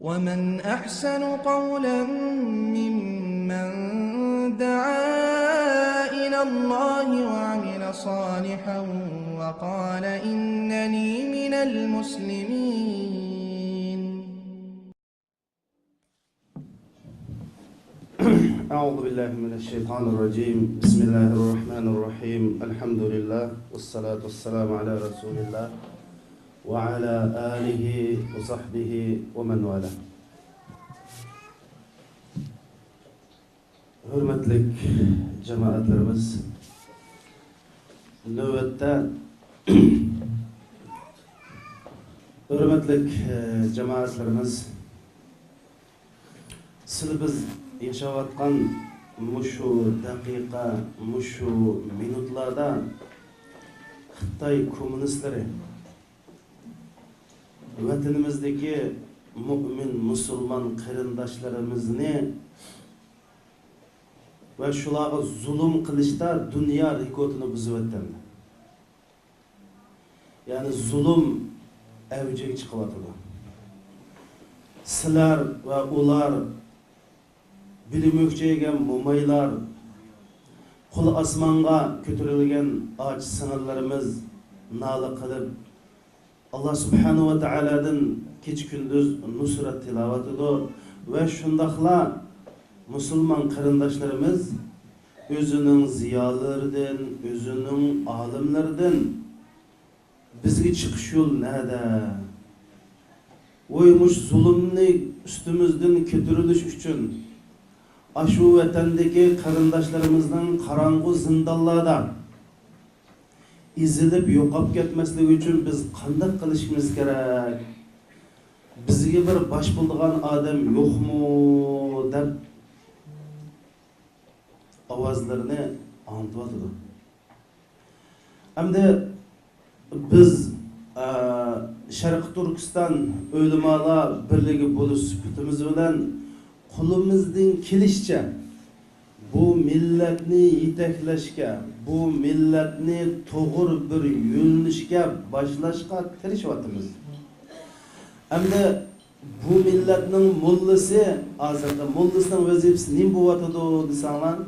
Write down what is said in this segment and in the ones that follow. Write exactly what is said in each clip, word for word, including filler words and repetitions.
ومن أحسن قولا ممن دعا إلى الله وعمل صالحا وقال إنني من المسلمين. أعوذ بالله من الشيطان الرجيم. بسم الله الرحمن الرحيم. الحمد لله والصلاة والسلام على رسول الله وعلى آله وصحبه ومن والاه. ھۆرمەتلىك جامائەتلىرىمىز، نۆۋەتتە ھۆرمەتلىك، ئە، جامائەتلىرىمىز، سىلى بىز ياشاۋاتقان مۇشۇ دەقىقە، مۇشۇ مىنۇتلاردا خىتاي كوممۇنىستلىرى ۋەتىنىمىزدىكى مۇئمىن مۇسۇلمان قېرىنداشلىرىمىزنى ۋە شۇلارغا زۇلۇم قىلىشتا دۇنيا رېكورتىنى بۇزۇۋەتكەن. يەنى زۇلۇم ئەۋجىگە چىقىۋاتىدۇ. سىلەر ۋە ئۇلار، بىلىمى كۈچەيگەن مومايلار، قولى ئاسمانغا كۆتۈرۈلگەن ئاچا سىڭىللىرىمىز نالە قىلىپ، ئاللا سۇبھانەھۇ ۋە تائالادىن كېچە-كۈندۈز نۇسرەت تىلەۋاتىدۇ ۋە شۇنداقلا مۇسۇلمان قېرىنداشلىرىمىز ئۆزىنىڭ زىيالىيلىرىدىن، ئۆزىنىڭ ئالىملىرىدىن، بىزگە چىقىش يول نەدە؟ ۋوي، مۇشۇ زۇلۇمنى ئۈستىمىزدىن كۆتۈرۈلۈش ئۈچۈن، ئاشۇ ۋەتەندىكى قېرىنداشلىرىمىزنىڭ قاراڭغۇ زىندانلاردا ئېزىلىپ يوقاپ كەتمەسلىكى ئۈچۈن بىز قانداق قىلىشىمىز كېرەك؟ بىزگە بىر باش بولىدىغان ئادەم يوقمۇ؟ دەپ ئاۋازلىرىنى ئاڭلىتىۋاتىدۇ. ئەمدى بىز، ئە، شەرقىي تۈركىستان ئۆلىمالار بىرلىكى بولۇش سۈپىتىمىز بىلەن قولىمىزدىن كېلىشىچە بۇ مىللەتنى يېتەكلەشكە، بۇ مىللەتنى توغرا بىر يۆنىلىشكە باشلاشقا تىرىشىۋاتىمىز. ئەمدى بۇ مىللەتنىڭ موللىسى، ھازىرقى موللىسىنىڭ ۋەزىپىسى نېمە بولۇۋاتىدۇ دېسەڭلار،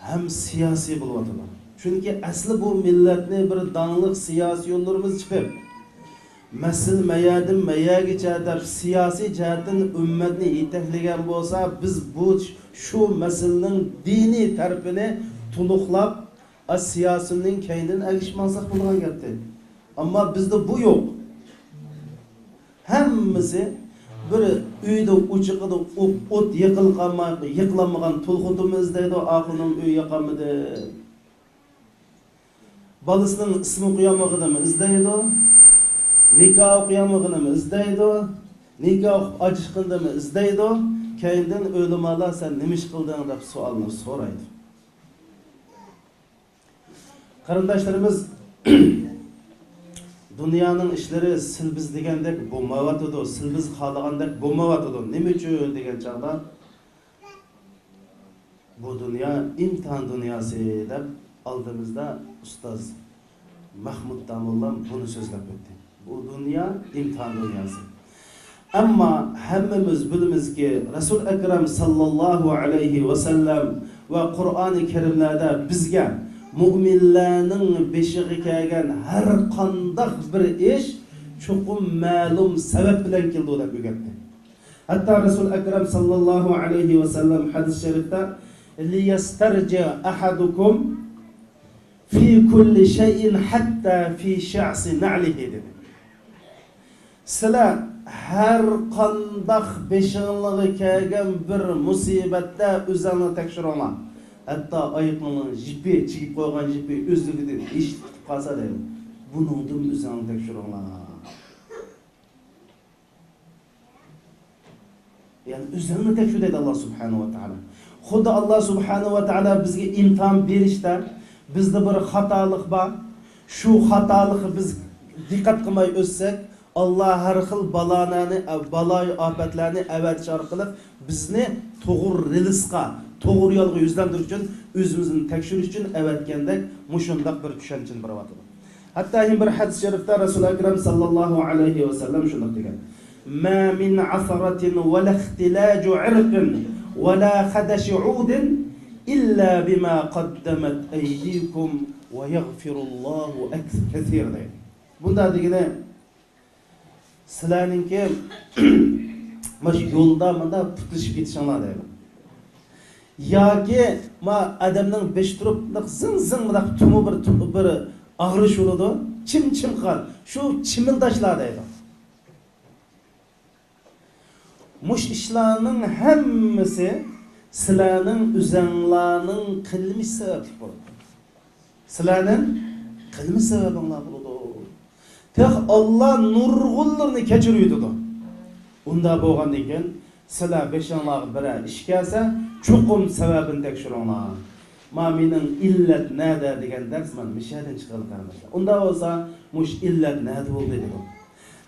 ھەم سىياسىي بولۇۋاتىدۇ. چۈنكى ئەسلى بۇ مىللەتنى بىر داڭلىق سىياسىيونلىرىمىز چىقىپ، مەسىلە مەيەردىن مەيەرگىچە دەپ سىياسىي جەھەتتىن ئۈممەتنى يېتەكلىگەن بولسا، بىز بۇ، شۇ مەسىلىنىڭ دىنىي تەرىپىنى تولۇقلاپ، ئا، سىياسىيوننىڭ كەينىدىن ئەگىشىپ ماڭساق بولىدىغان گەپتى. ئەمما بىزدە بۇ يوق. ھەممىسى بىر ئۆيدە ئوچىقىدا ئوت، ئوت يېقىلغانما-، يېقىلالمىغان تۇل خوتۇنمۇ ئىزدەيدۇ، ئاخۇنۇم ئۆي ياقالمىدى. بالىسىنىڭ ئىسمى ئوقۇيالمىغىنىمۇ ئىزدەيدۇ، نىكاھ ئوقۇيالمىغىنىمۇ ئىزدەيدۇ، نىكاھ ئوقۇپ ئاجراشقىنىمۇ ئىزدەيدۇ. كەينىدىن ئۆلىمالار سەن نېمە ئىش قىلدىڭ دەپ سوئالنى سورايدۇ. قېرىنداشلىرىمىز، دۇنيانىڭ ئىشلىرى سىل بىز دېگەندەك بولمايۋاتىدۇ، سىل بىز خالىغاندەك بولمايۋاتىدۇ. نېمە ئۈچۈن دېگەن چاغدا، بۇ دۇنيا ئىمتىھان دۇنياسى دەپ ئالدىمىزدا ئۇستاز مەھمۇد داموللام بۇنى سۆزلەپ ئۆتتى. بۇ دۇنيا ئىمتىھان دۇنياسى. ئەمما ھەممىمىز بىلىمىزكى، رەسۇل ئەكرەم ساللاللاھۇ ئەلەيھى ۋەسەللەم ۋە قۇرئانى كەرىملەردە بىزگە مۇئمىنلەرنىڭ بېشىغا كەلگەن ھەر قانداق بىر ئىش چوقۇم مەلۇم سەۋەب بىلەن كېلىدۇ دەپ ئۆگەتتى. ھەتتا رەسۇل ئەكرەم ساللاللاھۇ ئەلەيھى ۋەسەللەم ھەدىس شەرىپتە، ليسترجع أحدكم في كل شيء حتى في شعث نعله دېدى. سىلەر ھەر قانداق بېشىڭلارغا كەلگەن بىر مۇسىبەتتە ئۆزەڭلارنى تەكشۈرۈڭلار. ھەتتا ئايىقىڭلارنىڭ يىپى، چىگىپ قويغان يىپى ئۆزلۈكىدىن ھېشىپ كېتىپ قالسا دەيدۇ. بۇنىڭدىن ئۆزەڭلارنى تەكشۈرۈڭلار. يەنى ئۆزۈڭنى تەكشۈر دەيدۇ ئاللا سۇبھانەھۇ ۋە تائالا. خۇددى ئاللا سۇبھانەھۇ ۋە تائالا بىزگە ئىمتىھان بېرىشتە، بىزدە بىر خاتالىق بار. شۇ خاتالىققا بىز دىققەت قىلماي ئۆتسەك، ئاللا ھەر خىل بالانى، بالايىئاپەتلەرنى ئەۋەتىش ئارقىلىق بىزنى توغرا رېلىسقا، توغرا يولغا يۈزلەندۈرۈش ئۈچۈن، ئۆزىمىزنى تەكشۈرۈش ئۈچۈن ئەۋەتكەندەك مۇشۇنداق بىر چۈشەنچىنى بېرىۋاتىدۇ. ھەتتا يەنە بىر ھەدىس شەرىپتە رەسۇل ئەكرەم ساللاللاھۇ ئەلەيھى ۋەسەللەم شۇنداق دېگەن، ما من عثرة ولا اختلاج عرق ولا خدش عود إلا بما قدمت أيديكم ويغفر الله كثيرا دەيدۇ. بۇندا دېگىنى، سىلەرنىڭكى مۇشۇ يولدا مۇنداق پۇتلىشىپ كېتىشىڭلار دەيدۇ. ياكى ما ئادەمنىڭ بېشى تۇرۇپ، مۇنداق زىڭ زىڭ، مۇنداق تۇمۇ بىر، بىر ئاغرىش بولىدۇ. چىم چىم قان. شۇ چىمىلداشلار دەيدۇ. مۇشۇ ئىشلارنىڭ ھەممىسى سىلەرنىڭ ئۆزەڭلارنىڭ قىلمىشى سەۋەبلىك بولىدۇ. سىلەرنىڭ قىلمىش سەۋەبىڭلار بولىدۇ. تېخى ئاللا نۇرغۇنلىرىنى كەچۈرۈۋېتىدۇ. ئۇنداق بولغاندىن كېيىن سىلەر بېشىڭلارغا بىرەر ئىش كەلسە، چوقۇم سەۋەبىنى تەكشۈرۈڭلار. ما مېنىڭ ئىللەت نەدە دېگەن دەرس مانا مۇشۇ يەردىن چىقىدۇ، قېرىنداشلار. ئۇنداق بولسا، مۇشۇ ئىللەت نەدە بولدى دېدۇق.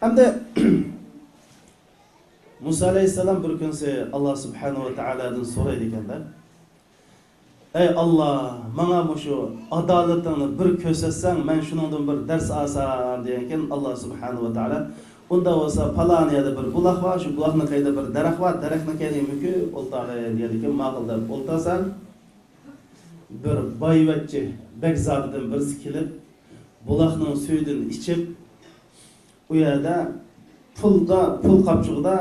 ئەمدى مۇسا ئەلەيھىسسالام بىر كۈنسى ئاللا سۇبھانەھۇ ۋە تائالادىن سورايدىكەن-دە، ئەي ئاللا، ماڭا مۇشۇ ئادالىتىڭنى بىر كۆرسەتسەڭ، مەن شۇنىڭدىن بىر دەرس ئالسام دېگەنكەن، ئاللا سۇبھانەھۇ ۋە تائالا، ئۇنداق بولسا پالان يەردە بىر بۇلاق بار، شۇ بۇلاقنىڭ قېيىدا بىر دەرەخ بار، دەرەخنىڭ قېيىدا مۆكۈپ ئولتۇراغىن دېگەندىكىن، ماقۇل دەپ ئولتۇرسا، بىر بايۋەچچە بەگزادىدىن بىرسى كېلىپ، بۇلاقنىڭ سۈيىدىن ئىچىپ، ئۇ يەردە پۇلدا، پۇل قاپچۇقىدا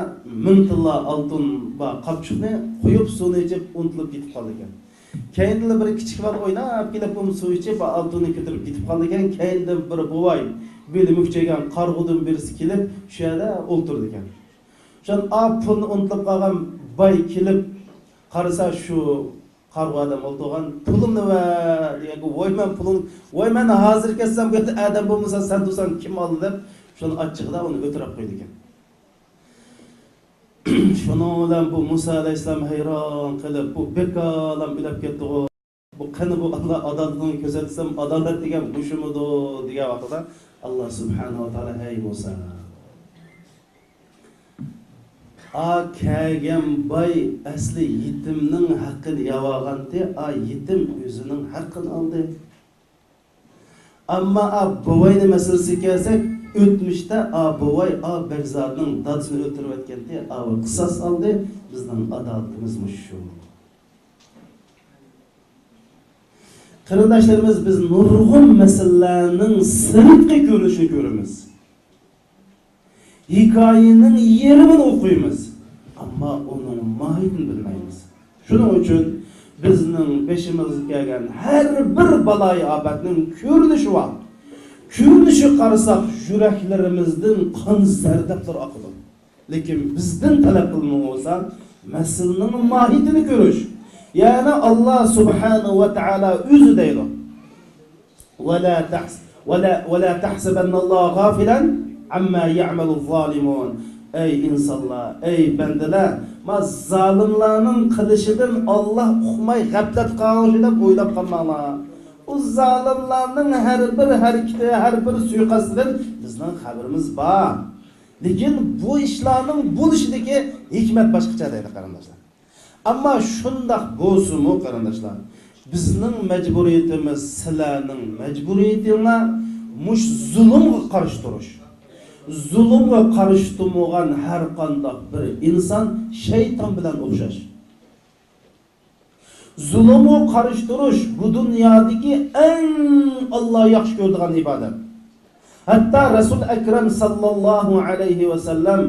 مىڭ تىللا ئالتۇن بار قاپچۇقنى قويۇپ، سۇنى ئىچىپ ئۇنتۇلۇپ كېتىپ قالىدىكەن. كەينىدىلا بىر كىچىك بالا ئويناپ كېلىپ، بۇ سۇ ئىچىپ، ئالتۇننى كۆتۈرۈپ كېتىپ قالىدىكەن. كەينىدىن بىر بوۋاي، بېلى مۈكچەيگەن قارىغۇدىن بىرسى كېلىپ، شۇ يەردە ئولتۇرىدىكەن. شۇ پۇلنى ئۇنتۇلۇپ قالغان باي كېلىپ قارىسا، شۇ قارىغۇ ئادەم ئولتۇرغان، پۇلۇمنى بەر دېگەنگە، ۋاي مەن پۇلۇڭ، ۋاي مەن ھازىر كەتسەم، بۇ يەردە ئادەم بولمىسا، سەن تۇرساڭ كىم ئالدى دەپ، شۇنى ئاچچىقىدا ئۇنى ئۆتۈرۈپ قويىدىكەن. شۇنىڭ بىلەن بۇ مۇسا ئەلەيھىسسالام ھەيران قېلىپ، بۇ بىكارلا ئۆلۈپ كەتتىغۇ. بۇ قېنى بۇ ئاللا ئادالىتىنى كۆرسەتسەم، ئادالەت دېگەن مۇشۇمىدۇ دېگەن ۋاقتىدا، ئاللا سۇبھانەھۇ ۋە تائالا، ھەي مۇسا، ئا كەلگەن باي ئەسلى يېتىمنىڭ ھەققىنى يەۋالغانتى، ئا يېتىم ئۆزىنىڭ ھەققىنى ئالدى. ئەمما ئا بوۋاينىڭ مەسىلىسىگە كەلسەك، ئۆتمۈشتە ئا بوۋاي ئا بەگزادىنىڭ دادىسىنى ئۆلتۈرۈۋەتكەنتى، ئاۋۇ قىساس ئالدى. بىزنىڭ ئادالىتىمىز مۇشۇ. قېرىنداشلىرىمىز، بىز نۇرغۇن مەسىلىلەرنىڭ سىرتقى كۆرۈنۈشىنى كۆرىمىز. ھېكايىنىڭ يېرىمىنى ئوقۇيمىز، ئەمما ئۇنىڭ ماھىيىتىنى بىلمەيمىز. شۇنىڭ ئۈچۈن بىزنىڭ بېشىمىزغا كەلگەن ھەر بىر بالايىئاپەتنىڭ كۆرۈنۈشى بار. كۆرۈنۈشىگە قارىساق، يۈرەكلىرىمىزدىن قان زەردەپلىرى ئاقىدۇ. لېكىن بىزدىن تەلەپ قىلىنغان بولسا، مەسىلىنىڭ ماھىيىتىنى كۆرۈش. يەنى ئاللا سۇبھانەھۇ ۋە تائالا ئۆزى دەيدۇ، «ولا تحس-، ولا، ولا تحسبن الله غافلا عما يعمل الظالمون.» ئەي ئىنسانلار، ئەي بەندىلەر، ما زالىملارنىڭ قىلىشىدىن ئاللا ئۇقماي غەپلەت قالغان دەپ ئويلاپ قالماڭلار. ئۇ زالىملارنىڭ ھەر بىر ھەرىكىتى، ھەر بىر سۇيىقەستىدىن بىزنىڭ خەۋىرىمىز بار. لېكىن بۇ ئىشلارنىڭ بولۇشىدىكى ھېكمەت باشقىچە دەيدۇ، قېرىنداشلار. ئەمما شۇنداق بولسىمۇ، قېرىنداشلار، بىزنىڭ مەجبۇرىيىتىمىز، سىلەرنىڭ مەجبۇرىيىتىڭلار مۇشۇ زۇلۇمغا قارشى تۇرۇش. زۇلۇمغا قارشى تۇرمىغان ھەر قانداق بىر ئىنسان شەيتان بىلەن ئوخشاش. زۇلۇمغا قارشى تۇرۇش بۇ دۇنيادىكى ئەڭ ئاللا ياخشى كۆرىدىغان ئىبادەت. ھەتتا رەسۇل ئەكرەم ساللاللاھۇ ئەلەيھى ۋەسەللەم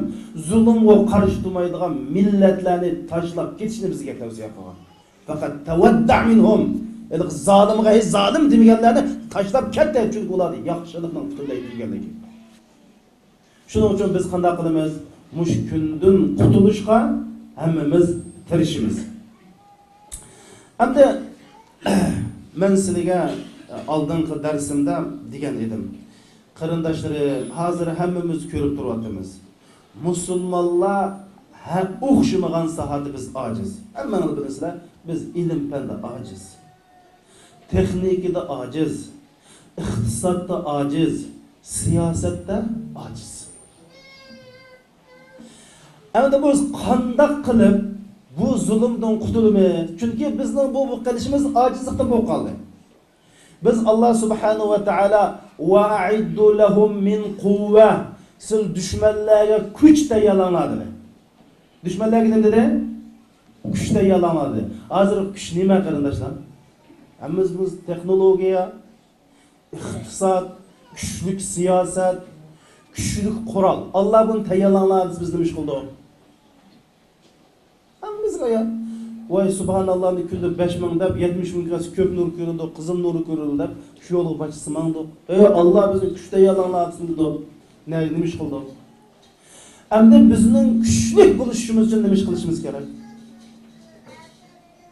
زۇلۇمغا قارشى تۇرمايدىغان مىللەتلەرنى تاشلاپ كېتىشنى بىزگە تەۋسىيە قىلغان. پەقەت تەۋەددە مىنھۇم. ھېلىقى زالىمغا، ھەي زالىم دېمىگەنلەرنى تاشلاپ كەت دەيدۇ، چۈنكى ئۇلاردا ياخشىلىقنىڭ پۈتۈنلەي تۈگىگەنلىكى. شۇنىڭ ئۈچۈن بىز قانداق قىلىمىز؟ مۇشۇ كۈندىن قۇتۇلۇشقا ھەممىمىز تىرىشىمىز. ئەمدى مەن سىلىگە ئالدىنقى دەرسىمدە دېگەن ئىدىم. قېرىنداشلىرىم، ھازىر ھەممىمىز كۆرۈپ تۇرۇۋاتىمىز. مۇسۇلمانلار ھە-، ئوخشىمىغان ساھەدە بىز ئاجىز. ھەممىڭلار بىلىسىلەر، بىز ئىلىم-پەندە ئاجىز. تېخنىكىدا ئاجىز، ئىقتىسادتا ئاجىز، سىياسەتتە ئاجىز. ئەمدى بىز قانداق قىلىپ بۇ زۇلۇمدىن قۇتۇلىمىز؟ چۈنكى بىزنىڭ بۇ، بۇ قىلىشىمىز ئاجىزلىقتىن بولۇپ قالدى. بىز ئاللا سۇبھانەھۇ ۋە تائالا، «وأعدوا لهم من قوة» سىلەر دۈشمەنلەرگە كۈچ تەييارلاڭلار دېدى. دۈشمەنلەرگە نېمە دېدى؟ كۈچ تەييارلاڭلار دېدى. ھازىر كۈچ نېمە، قېرىنداشلار؟ ھەممىمىز بىلىمىز، تېخنولوگىيە، ئىقتىساد، كۈچلۈك سىياسەت، كۈچلۈك قورال. ئاللا بۇنى تەييارلاڭلار دېسە، بىز نېمە ئىش قىلدۇق؟ ھەممىمىزگە ئايان. ۋاي، سۇبھاناللانى كۈندە بەش مىڭ دەپ، يەتمىش مىڭ كىرسە كۆك نۇر كۆرۈلىدۇ، قىزىل نۇر كۆرۈلىدۇ دەپ، شۇ يولغا باشلىسا ماڭدۇق. ئەي ئاللا، بىزنى كۈچ تەييارلاڭلار دېسۇن دېدۇق. نە، نېمە ئىش قىلدۇق؟ ئەمدى بىزنىڭ كۈچلۈك بولۇشىمىز ئۈچۈن نېمە ئىش قىلىشىمىز كېرەك؟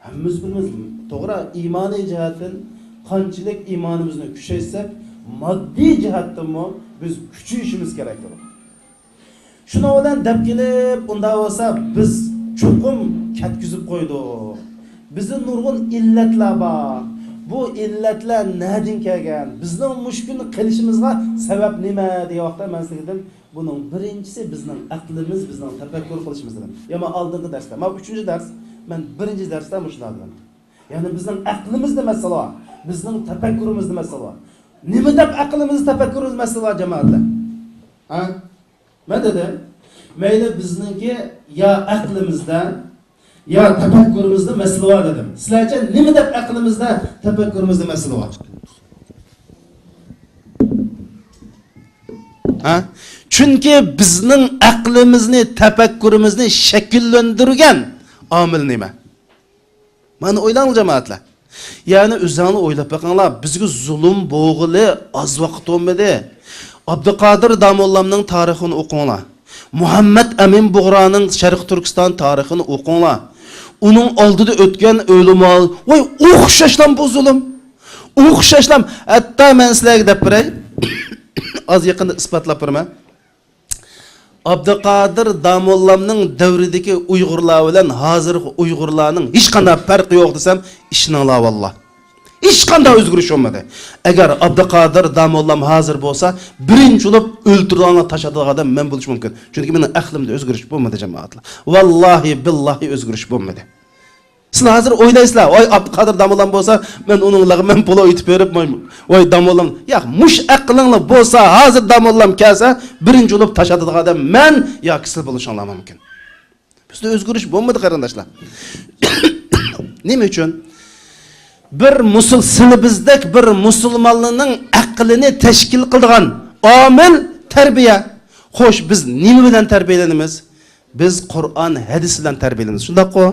ھەممىمىز بىلىمىز، توغرا، ئىمانىي جەھەتتىن قانچىلىك ئىمانىمىزنى كۈچەيتسەك، ماددىي جەھەتتىنمۇ بىز كۈچىيىشىمىز كېرەك بولىدۇ. شۇنىڭ بىلەن دەپ كېلىپ، ئۇنداق بولسا بىز چوقۇم كەتكۈزۈپ قويدۇق. بىزدە نۇرغۇن ئىللەتلەر بار. بۇ ئىللەتلەر نەدىن كەلگەن؟ بىزنىڭ مۇشۇ كۈندە قېلىشىمىزغا سەۋەب نېمە دېگەن ۋاقىتتا مەن سىلەردىن بۇنىڭ بىرىنچىسى بىزنىڭ ئەقلىمىز، بىزنىڭ تەپەككۇر قىلىشىمىز دېدىم. يا مانا ئالدىنقى دەرستە، مانا ئۈچىنچى دەرس، مەن بىرىنچى دەرستە مۇشۇنداق دېدىم. يەنى بىزنىڭ ئەقلىمىزدە مەسىلە بار، بىزنىڭ تەپەككۇرىمىزدە مەسىلە بار. نېمە دەپ ئەقلىمىزدە، تەپەككۇرىمىزدە مەسىلە بار، جامائەتلەر؟ ھە؟ مەن دېدىم، مەيلى بىزنىڭكى يا ئەقلىمىزدە، يا تەپەككۇرىمىزدە مەسىلە بار دېدىم. سىلەرچە نېمە دەپ ئەقلىمىزدە، تەپەككۇرىمىزدە مەسىلە بار؟ ھە؟ چۈنكى بىزنىڭ ئەقلىمىزنى، تەپەككۇرىمىزنى شەكىللەندۈرگەن ئامىل نېمە؟ مانا ئويلاڭلار، جامائەتلەر. يەنى ئۆزۈڭلار ئويلاپ بېقىڭلار، بىزگە زۇلۇم بولغىلى ئاز ۋاقىت بولمىدى. ئابدۇقادىر داموللامنىڭ تارىخىنى ئوقۇڭلار. مۇھەممەد ئەمىن بۇغرانىڭ شەرقىي تۈركىستان تارىخىنى ئوقۇڭلار. ئۇنىڭ ئالدىدا ئۆتكەن ئۆلىمالار، ۋاي، ئوخشاشلام بۇ زۇلۇم. ئوخشاشلام. ھەتتا مەن سىلەرگە دەپ بېرەي. ئاز يېقىندا ئىسپاتلاپ بېرىمەن. ئابدۇقادىر داموللامنىڭ دەۋرىدىكى ئۇيغۇرلار بىلەن ھازىرقى ئۇيغۇرلارنىڭ ھېچقانداق پەرقى يوق دېسەم، ئىشىنىڭلار ۋاللا. ھېچقانداق ئۆزگىرىش بولمىدى. ئەگەر ئابدۇقادىر داموللام ھازىر بولسا، بىرىنچى بولۇپ ئۆلتۈرىدىغان، تاش ئاتىدىغان ئادەم مەن بولۇشۇم مۇمكىن. چۈنكى مېنىڭ ئەقلىمدە ئۆزگىرىش بولمىدى، جامائەتلەر. ۋاللاھى، بىللاھى ئۆزگىرىش بولمىدى. سىلەر ھازىر ئويلايسىلەر، ۋاي، ئابدۇقادىر داموللام بولسا، مەن ئۇنىڭغا مەن پۇل ئېيتىپ بېرىپ، ۋاي، داموللام. ياق، مۇشۇ ئەقلىڭلار بولسا، ھازىر داموللام كەلسە، بىرىنچى بولۇپ تاش ئاتىدىغان ئادەم مەن ياكى سىلەر بولۇشۇڭلار مۇمكىن. بىزدە ئۆزگىرىش بولمىدى، قېرىنداشلار. نېمە ئۈچۈن؟ بىر مۇسۇل-، سىلى بىزدەك بىر مۇسۇلمانلارنىڭ ئەقلىنى تەشكىل قىلىدىغان ئامىل تەربىيە. خوش، بىز نېمە بىلەن تەربىيەلىنىمىز؟ بىز قۇرئان، ھەدىس بىلەن تەربىيەلىنىمىز. شۇنداققۇ؟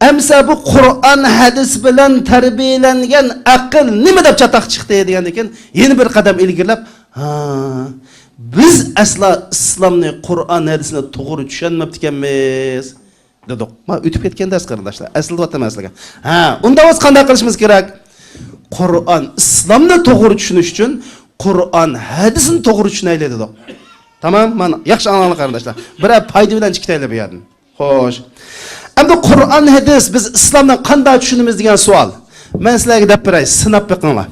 ئەمسە بۇ قۇرئان، ھەدىس بىلەن تەربىيەلەنگەن ئەقىل نېمە دەپ چاتاق چىقتى دېگەندىن كېيىن، يەنە بىر قەدەم ئىلگىرىلەپ، ھا، بىز ئەسلا ئىسلامنى، قۇرئان، ھەدىسنى توغرا چۈشەنمەپتىكەنمىز. دېدۇق. ما ئۆتۈپ كەتكەن دەرس، قېرىنداشلار. ئەسلىدە ئاتىمەن سىلەرگە. ھە، ئۇنداق بولسا قانداق قىلىشىمىز كېرەك؟ قۇرئان، ئىسلامنى توغرا چۈشىنىش ئۈچۈن قۇرئان، ھەدىسنى توغرا چۈشىنەيلى دېدۇق. تامام، مانا ياخشى ئاڭلاڭلار، قېرىنداشلار. بىرەر پايدا بىلەن چىقىتايلى بۇ يەردىن. خوش. ئەمدى قۇرئان، ھەدىس، بىز ئىسلامنى قانداق چۈشىنىمىز دېگەن سوئال. مەن سىلەرگە دەپ بېرەي، سىناپ بېقىڭلار.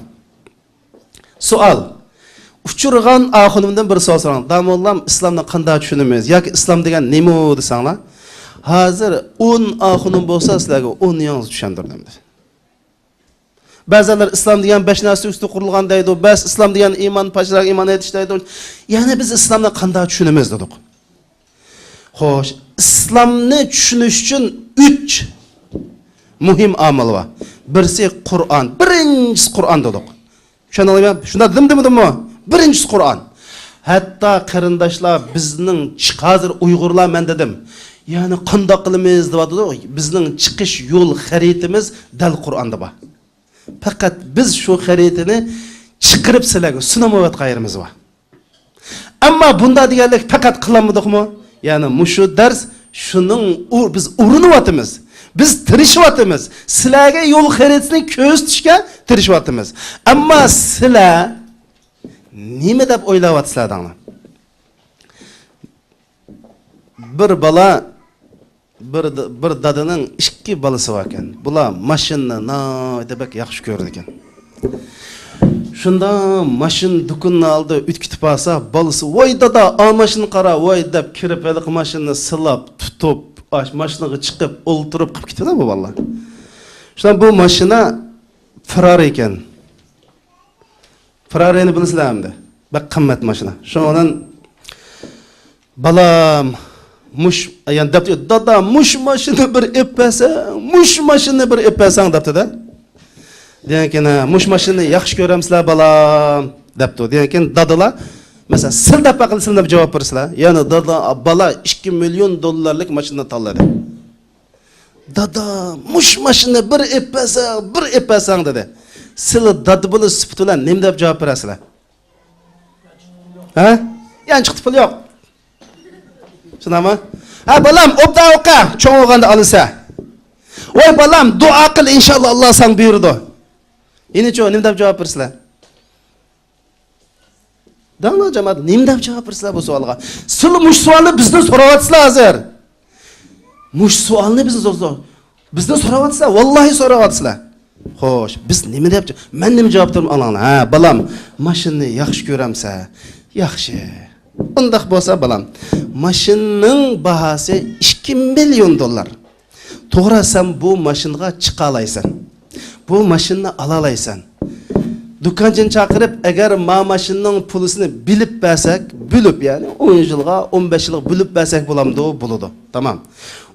سوئال. ئۇچرىغان ئاخۇنۇمدىن بىر سوئال سوراڭ. داموللام، ئىسلامنى قانداق چۈشىنىمىز ياكى ئىسلام دېگەن نېمە دېسەڭلار، ھازىر ئون ئاخۇنۇم بولسا سىلەرگە ئون يېڭىزى چۈشەندۈردۈم دېدى. بەزىلەر ئىسلام دېگەن بەش نەرسە ئۈستىدە قۇرۇلغان دەيدۇ، بەس ئىسلام دېگەن ئىمان، پاش، ئىمان ئېيتىش دەيدۇ. يەنى بىز ئىسلامنى قانداق چۈشىنىمىز دېدۇق. خوش، ئىسلامنى چۈشىنىش ئۈچۈن ئۈچ مۇھىم ئامىل بار. بىرسى قۇرئان، بىرىنچىسى قۇرئان دېدۇق. چۈشەندىڭلارمۇ؟ شۇنداق دېدىم دېمىدىممۇ؟ بىرىنچىسى قۇرئان. ھەتتا قېرىنداشلار، بىزنىڭ چىق-، ھازىر ئۇيغۇرلار، مەن دېدىم، يەنى قانداق قىلىمىز دەۋاتىدۇ. بىزنىڭ چىقىش يول خەرىتىمىز دەل قۇرئاندا بار. پەقەت بىز شۇ خەرىتىنى چىقىرىپ سىلەرگە سۇنالمايۋاتقان يېرىمىز بار. ئەمما بۇنداق دېگەنلىك پەقەت قىلالمىدۇقمۇ؟ يەنى مۇشۇ دەرس شۇنىڭ ئۇ-، بىز ئۇرۇنۇۋاتىمىز. بىز تىرىشىۋاتىمىز. سىلەرگە يول خەرىتىسىنى كۆرسىتىشكە تىرىشىۋاتىمىز. ئەمما سىلەر نېمە دەپ ئويلاۋاتىسىلەر دەڭلار؟ بىر بالا، بىر، بىر دادىنىڭ ئىككى بالىسى باركەن. بۇلار ماشىنىنى ناھايىتى بەك ياخشى كۆرىدىكەن. شۇنداق ماشىنا دۇكىنىنىڭ ئالدىدا ئۆتۈپ كېتىپ قالسا، بالىسى، «ۋاي دادا، ئا ماشىنىنى قارا، ۋاي» دەپ كىرىپ، ھېلىقى ماشىنىنى سىلاپ، تۇتۇپ، ئاش-، ماشىنىغا چىقىپ، ئولتۇرۇپ قىلىپ كېتىدۇ بۇ بالىلار. شۇنداق بۇ ماشىنا فېررارى ئىكەن. فېررارىنى بىلىسىلەر ئەمدى. بەك قىممەت ماشىنا. شۇنىڭ بىلەن بالام، مۇش، يەنى دەپتۇ، دادا، مۇش ماشىنىنى بىر ئېلىپ بەرسەڭ، مۇش ماشىنىنى بىر ئېلىپ بەرسەڭ دەپتۇ-دە. دېگەنكىن، مۇش ماشىنىنى ياخشى كۆرەمسىلەر بالام دەپتۇ. دېگەنكىن دادىلار، مەسىلەن، سىل دەپ باقىلى، سىل دەپ جاۋاب بېرىسىلەر. يەنى دادا، بالا ئىككى مىليون دوللارلىق ماشىنا تاللىدى. دادا، مۇش ماشىنىنى بىر ئېلىپ بەرسەڭ، بىر ئېلىپ بەرسەڭ دېدى. سىلى دادا بولۇش سۈپىتى بىلەن نېمە دەپ جاۋاب بېرەرسىلەر؟ ھە؟ يانچۇقتا پۇل يوق. شۇنداقمۇ؟ ھە، بالام، ئوبدان ئوقۇ، چوڭ بولغاندا ئالىسەن. ۋاي بالام، دۇئا قىل، ئىنشاللا ئاللا ساڭا بۇيرۇىدۇ. يەنىچۇ، نېمە دەپ جاۋاب بېرىسىلەر؟ دەڭلار جامائەت، نېمە دەپ جاۋاب بېرىسىلەر بۇ سوئالغا؟ سىلى مۇشۇ سوئالنى بىزدىن سوراۋاتىسىلەر ھازىر. مۇشۇ سوئالنى بىزدىن سور-، بىزدىن سوراۋاتىسىلەر، ۋاللاھى سوراۋاتىسىلەر. خوش، بىز نېمە دەپ جا-، مەن نېمە جاۋاب بېرىمەن ئاڭلاڭلار. ھە، بالام، ماشىنىنى ياخشى كۆرەمسەن؟ ياخشى. ئۇنداق بولسا، بالام، ماشىنىنىڭ باھاسى ئىككى مىليون دوللار. توغرا، سەن بۇ ماشىنىغا چىقالايسەن. بۇ ماشىنىنى ئالالايسەن. دۇكانچىنى چاقىرىپ، ئەگەر ما ماشىنىنىڭ پۇلىسىنى بىلىپ بەرسەك، بۆلۈپ، يەنى ئون يىلغا، ئون بەش يىلغا بۆلۈپ بەرسەك بولامدۇ؟ بولىدۇ. تامام.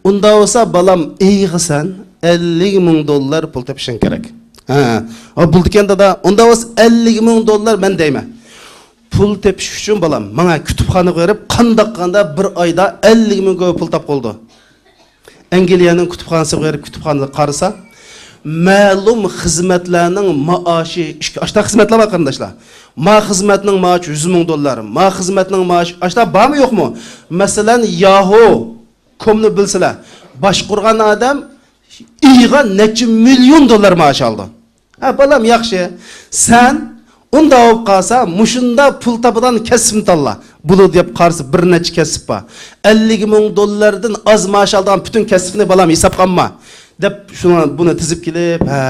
ئۇندا بولسا، بالام، ئېيىغا سەن ئەللىك مىڭ دوللار پۇل تېپىشىڭ كېرەك. ھە، ھە، بولىدىكەن دادا. ئۇندا بولسا ئەللىك مىڭ دوللار مەن دەيمەن. پۇل تېپىش ئۈچۈن، بالام، ماڭا كۇتۇپخانىغا بېرىپ، قانداق قىلغاندا بىر ئايدا ئەللىك مىڭ كوي پۇل تاپقىلىدۇ. ئەنگلىيەنىڭ كۇتۇپخانىسىغا بېرىپ، كۇتۇپخانىدا قارىسا، مەلۇم خىزمەتلەرنىڭ مائاشى، ئىككى، ئاشتا خىزمەتلەر بار، قېرىنداشلار. ما خىزمەتنىڭ مائاشى يۈز مىڭ دوللار، ما خىزمەتنىڭ مائاشى، ئاشتا بارمۇ يوقمۇ؟ مەسىلەن، ياھۇ كومنى بىلسىلەر. باشقۇرغان ئادەم ئېيىغا نەچچە مىليون دوللار مائاش ئالىدۇ. ھە، بالام، ياخشى. سەن ئۇنداق بولۇپ قالسا، مۇشۇنداق پۇل تاپىدىغان كەسىپنى تاللا. بولىدۇ دەپ قارىسا، بىر نەچچە كەسىپ بار. ئەللىك مىڭ دوللاردىن ئاز مائاش ئالىدىغان پۈتۈن كەسىپنى، بالام، ھېسابقا ئالما، دەپ شۇنى، بۇنى تىزىپ كېلىپ، ھە.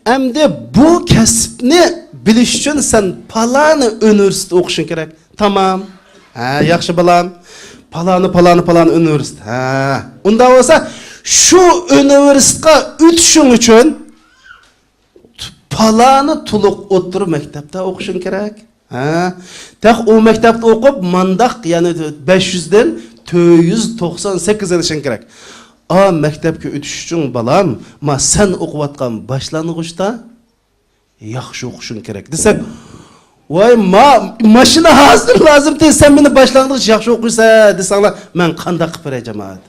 ئەمدى بۇ كەسىپنى بىلىش ئۈچۈن سەن پالانى ئۇنىۋېرسىتېتتا ئوقۇشۇڭ كېرەك. تامام. ھە، ياخشى بالام. پالانى، پالانى، پالانى ئۇنىۋېرسىتېت. ھە. ئۇنداق بولسا، شۇ ئۇنىۋېرسىتېتقا ئۆتۈشۈڭ ئۈچۈن پالانى تولۇق ئوتتۇرا مەكتەپتە ئوقۇشۇڭ كېرەك. ھە. تېخى ئۇ مەكتەپتە ئوقۇپ، مانداق، يەنى بەش يۈزدىن تۆت يۈز توقسان سەككىز ئېلىشىڭ كېرەك. ئا مەكتەپكە ئۆتۈش ئۈچۈن، بالام، ما سەن ئوقۇۋاتقان باشلانغۇچتا ياخشى ئوقۇشۇڭ كېرەك دېسەك، ۋاي، ما، ماشىنا ھازىر لازىمتى، سەن مېنى باشلانغۇچ ياخشى ئوقۇيسەن دېسەڭلار، مەن قانداق قىلىپ بېرەي، جامائەت؟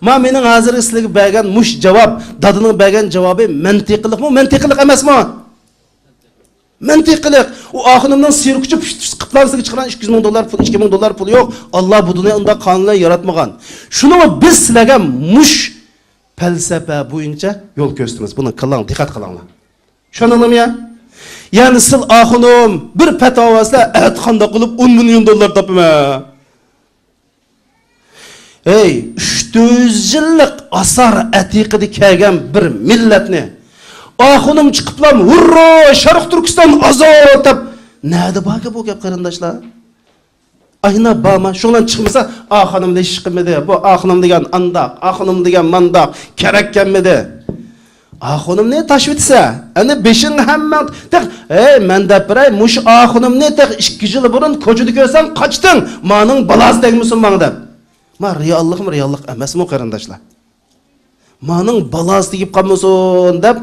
ما مېنىڭ ھازىرقى سىلەرگە بەرگەن مۇشۇ جاۋاب، دادىنىڭ بەرگەن جاۋابى مەنتىقلىقمۇ، مەنتىقلىق ئەمەسمۇ؟ مەنتىقلىق. ئۇ ئاخۇنۇمنىڭ سىركۇچى پۇشت-پۇشت قىپلانسىغا چىقىرغان ئىككى يۈز مىڭ دوللار پۇل، ئىككى مىڭ دوللار پۇل يوق. ئاللا بۇ دۇنيا ئۇنداق قانۇنلار ياراتمىغان. شۇنىڭغا بىز سىلەرگە مۇش پەلسەپە بويىچە يول كۆرسىتىمىز. بۇنى قىلىڭ، دىققەت قىلىڭلار. چۈشەندىڭلارمۇ يا؟ يەنى سىل ئاخۇنۇم بىر پەتىۋا بەرسىلەر، ئەتە قانداق قىلىپ ئون مىليون دوللار تاپىمەن؟ ھەي، ئۈچ يۈز يىللىق ئاسار ئەتىقىدە كەلگەن بىر مىللەتنى ئاخۇنۇم چىقىپلام، ھۇررا، شەرق تۈركىستان ئازاد دەپ، نەدە باركى بۇ گەپ، قېرىنداشلار؟ ئاينا بارما؟ شۇڭلار چىقمىسا، ئاخۇنۇم ھېچ قىلمىدى، بۇ ئاخۇنۇم دېگەن ئانداق، ئاخۇنۇم دېگەن مانداق، كېرەك كەلمىدى. ئاخۇنۇمنى تاشلىۋېتىسە، ئەنە بېشىڭ ھەممەڭ تېخ، ھەي، مەن دەپ بېرەي، مۇشۇ ئاخۇنۇمنى تېخ ئىككى يىل بۇرۇن كوچىدا كۆرسەڭ قاچتىڭ، مانىڭ بالاسى تەگمىسۇن ماڭا دەپ. ما رېئاللىقمۇ رېئاللىق ئەمەسمۇ، قېرىنداشلار؟ مانىڭ بالاسى تېگىپ قالمىسۇن دەپ،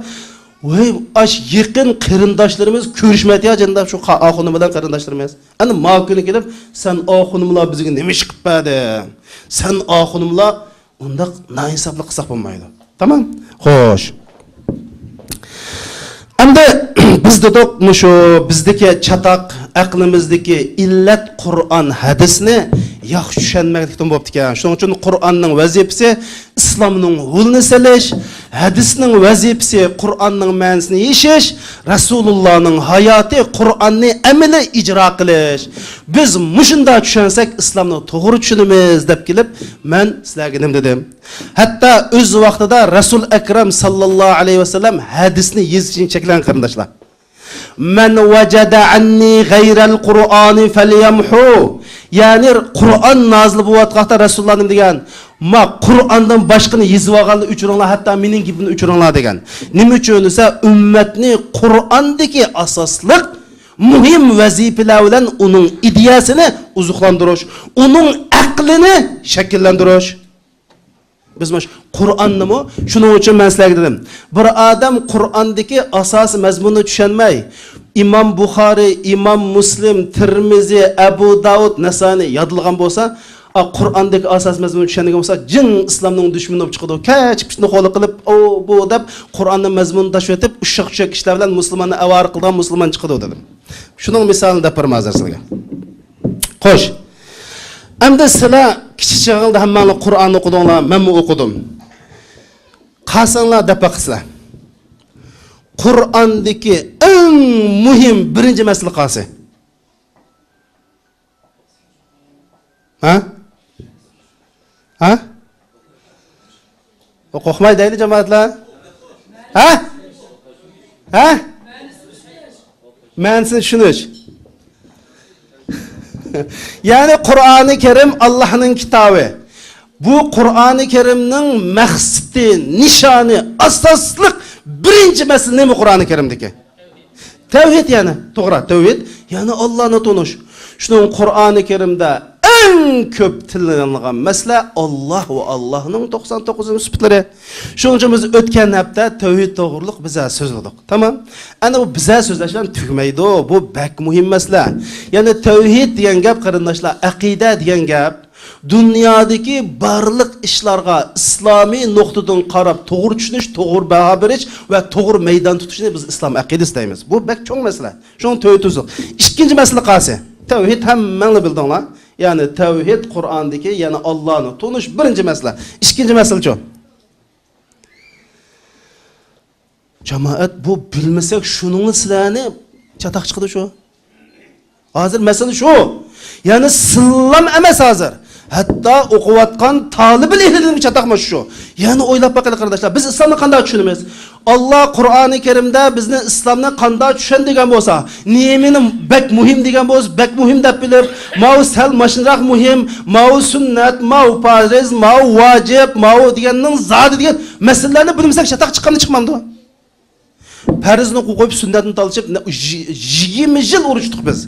ۋاي، ئاش يېقىن قېرىنداشلىرىمىز كۆرۈشمەيتتى يا جېنىدا شۇ قا-، ئاخۇنۇم بىلەن قېرىنداشلىرىمىز. ئەنە ما كۈنى كېلىپ، سەن ئاخۇنۇملار بىزگە نېمە ئىش قىلىپ بەردى؟ سەن ئاخۇنۇملار ئۇنداق نائىنساپلىق قىلساق بولمايدۇ. تامام؟ خوش. ئەمدى بىز دېدۇق، مۇشۇ بىزدىكى چاتاق، ئەقلىمىزدىكى ئىللەت قۇرئان، ھەدىسنى ياخشى چۈشەنمەكلىكتىن بوپتىكەن. شۇنىڭ ئۈچۈن قۇرئاننىڭ ۋەزىپىسى ئىسلامنىڭ ھۇلىنى سېلىش، ھەدىسنىڭ ۋەزىپىسى قۇرئاننىڭ مەنىسىنى يېشىش، رەسۇلۇللانىڭ ھاياتى، قۇرئاننى ئەمەلىي ئىجرا قىلىش. بىز مۇشۇنداق چۈشەنسەك، ئىسلامنى توغرا چۈشىنىمىز دەپ كېلىپ، مەن سىلەرگە نېمە دېدىم؟ ھەتتا ئۆز ۋاقتىدا رەسۇل ئەكرەم ساللاللاھۇ ئەلەيھى ۋەسەللەم ھەدىسنى يېزىشنى چەكلىگەن، قېرىنداشلار. مەن ۋەجەدە ئەننى غەيرەل قۇرئانى فەليەمھۇ. يەنى قۇرئان نازىل بولۇۋاتقاندا رەسۇلۇللا نېمە دېگەن؟ ما قۇرئاندىن باشقىنى يېزىۋالغانلار ئۆچۈرۈڭلار، ھەتتا مېنىڭ گېپىمنى ئۆچۈرۈڭلار دېگەن. نېمە ئۈچۈن دېسە، ئۈممەتنى قۇرئاندىكى ئاساسلىق مۇھىم ۋەزىپىلەر بىلەن ئۇنىڭ ئىدىيەسىنى ئوزۇقلاندۇرۇش، ئۇنىڭ ئەقلىنى شەكىللەندۈرۈش. بىز مۇشۇ قۇرئاننىمۇ شۇنىڭ ئۈچۈن مەن سىلەرگە دېدىم، بىر ئادەم قۇرئاندىكى ئاساسىي مەزمۇننى چۈشەنمەي، ئىمام بۇخارىي، ئىمام مۇسلىم، تىرمىزى، ئەبۇ داۋۇد، نەسائىنى يادلىغان بولسا، ئا، قۇرئاندىكى ئاساسىي مەزمۇننى چۈشەنمىگەن بولسا، جىڭ ئىسلامنىڭ دۈشمىنى بولۇپ چىقىدۇ. كەچ پىتنە خولا قىلىپ، ئۇ، بۇ دەپ قۇرئاننىڭ مەزمۇنىنى تاشلىۋېتىپ، ئۇششاق چۈشەك كىشىلەر بىلەن مۇسۇلماننى ئاۋارە قىلىدىغان مۇسۇلمان چىقىدۇ دېدىم. شۇنىڭ مىسالىنى دەپ بېرىمەن ھازىر سىلەرگە. خوش. ئەمدى سىلەر كىچىك چېغىڭلاردا ھەممەڭلار قۇرئان ئوقۇدۇڭلار، مەنمۇ ئوقۇدۇم. قارىساڭلار دەپ باقىسىلەر. قۇرئاندىكى ئەڭ مۇھىم بىرىنچى مەسىلە قايسى؟ ھە؟ ھە؟ قورقماي دەيلى جامائەتلەر. ھە؟ ھە؟ مەنىسىنى چۈشىنىش. يەنى قۇرئانى كەرىم ئاللاھنىڭ كىتابى. بۇ قۇرئانى كەرىمنىڭ مەقسىتى، نىشانى، ئاساسلىق بىرىنچى مەسىلە نېمە قۇرئانى كەرىمدىكى؟ تەۋھىد يەنى، توغرا، تەۋھىد، يەنى ئاللانى تونۇش. شۇنىڭ قۇرئانى كەرىمدە ئەڭ كۆپ تىللىنىلغان مەسىلە ئاللا ۋە ئاللانىڭ توقسان توققۇز سۈپىتىلىرى. شۇنىڭ ئۈچۈن بىز ئۆتكەن ھەپتە تەۋھىد توغرۇلۇق بىزەر سۆزلىدۇق. تامام. ئەنە بۇ بىزەر سۆزلەش بىلەن تۈگىمەيدۇ. بۇ بەك مۇھىم مەسىلە. يەنى تەۋھىد دېگەن گەپ، قېرىنداشلار، ئەقىدە دېگەن گەپ، دۇنيادىكى بارلىق ئىشلارغا ئىسلامىي نۇقتىدىن قاراپ توغرا چۈشىنىش، توغرا باھا بېرىش ۋە توغرا مەيدان تۇتۇشنى بىز ئىسلام ئەقىدىسى دەيمىز. بۇ بەك چوڭ مەسىلە. شۇڭا تەۋھىد تۈزۈك. ئىككىنچى مەسىلە قايسى؟ تەۋھىد ھەممەڭلار بىلدىڭلار. يەنى تەۋھىد قۇرئاندىكى، يەنى ئاللانى تونۇش بىرىنچى مەسىلە. ئىككىنچى مەسىلىچۇ؟ جامائەت، بۇ بىلمىسەك، شۇنىڭغا سىلەرنى چاتاق چىقىدۇ شۇ. ھازىر مەسىلە شۇ. يەنى سىللام ئەمەس ھازىر. ھەتتا ئوقۇۋاتقان تالىبىل ئىلىمگە چاتاق مانا شۇ. يەنى ئويلاپ باقىلى، قېرىنداشلار، بىز ئىسلامنى قانداق چۈشىنىمىز؟ ئاللا قۇرئانى كەرىمدە بىزنى ئىسلامنى قانداق چۈشەن دېگەن بولسا، نېمىنى بەك مۇھىم دېگەن بولسا، بەك مۇھىم دەپ بىلىپ، ماۋۇ سەل ماشۇنداق مۇھىم، ماۋۇ سۈننەت، ماۋۇ پارىز، ماۋۇ ۋاجىپ، ماۋۇ دېگەننىڭ زادى دېگەن مەسىلىلەرنى بىلمىسەك، چاتاق چىققاندا چىقمامدۇ؟ پەرزنى قويۇپ سۈننەتنى تالىشىپ، نە-، يىگ-، يىگىرمە يىل ئۇرۇشتۇق بىز.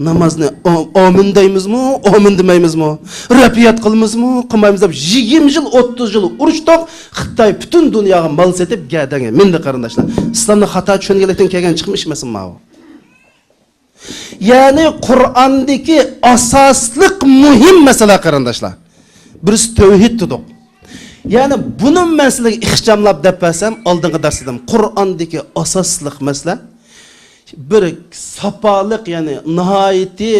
نامازنى ئا-، ئامىن دەيمىزمۇ، ئامىن دېمەيمىزمۇ، رەپىيەت قىلىمىزمۇ، قىلمايمىز دەپ يىگىرمە يىل، ئوتتۇز يىل ئۇرۇشتۇق. خىتاي پۈتۈن دۇنياغا مال سېتىپ گەدەڭگە مىندى، قېرىنداشلار. ئىسلامنى خاتا چۈشەنگەنلىكتىن كەلگەن چىقىم ئىش ئەمەسمۇ ماۋۇ؟ يەنى قۇرئاندىكى ئاساسلىق مۇھىم مەسىلە، قېرىنداشلار. بىرسى تەۋھىد دېدۇق. يەنى بۇنى مەن سىلەرگە ئىخچاملاپ دەپ بەرسەم، ئالدىنقى دەرسىدىم، قۇرئاندىكى ئاساسلىق مەسىلە بىر ساپالىق، يەنى ناھايىتى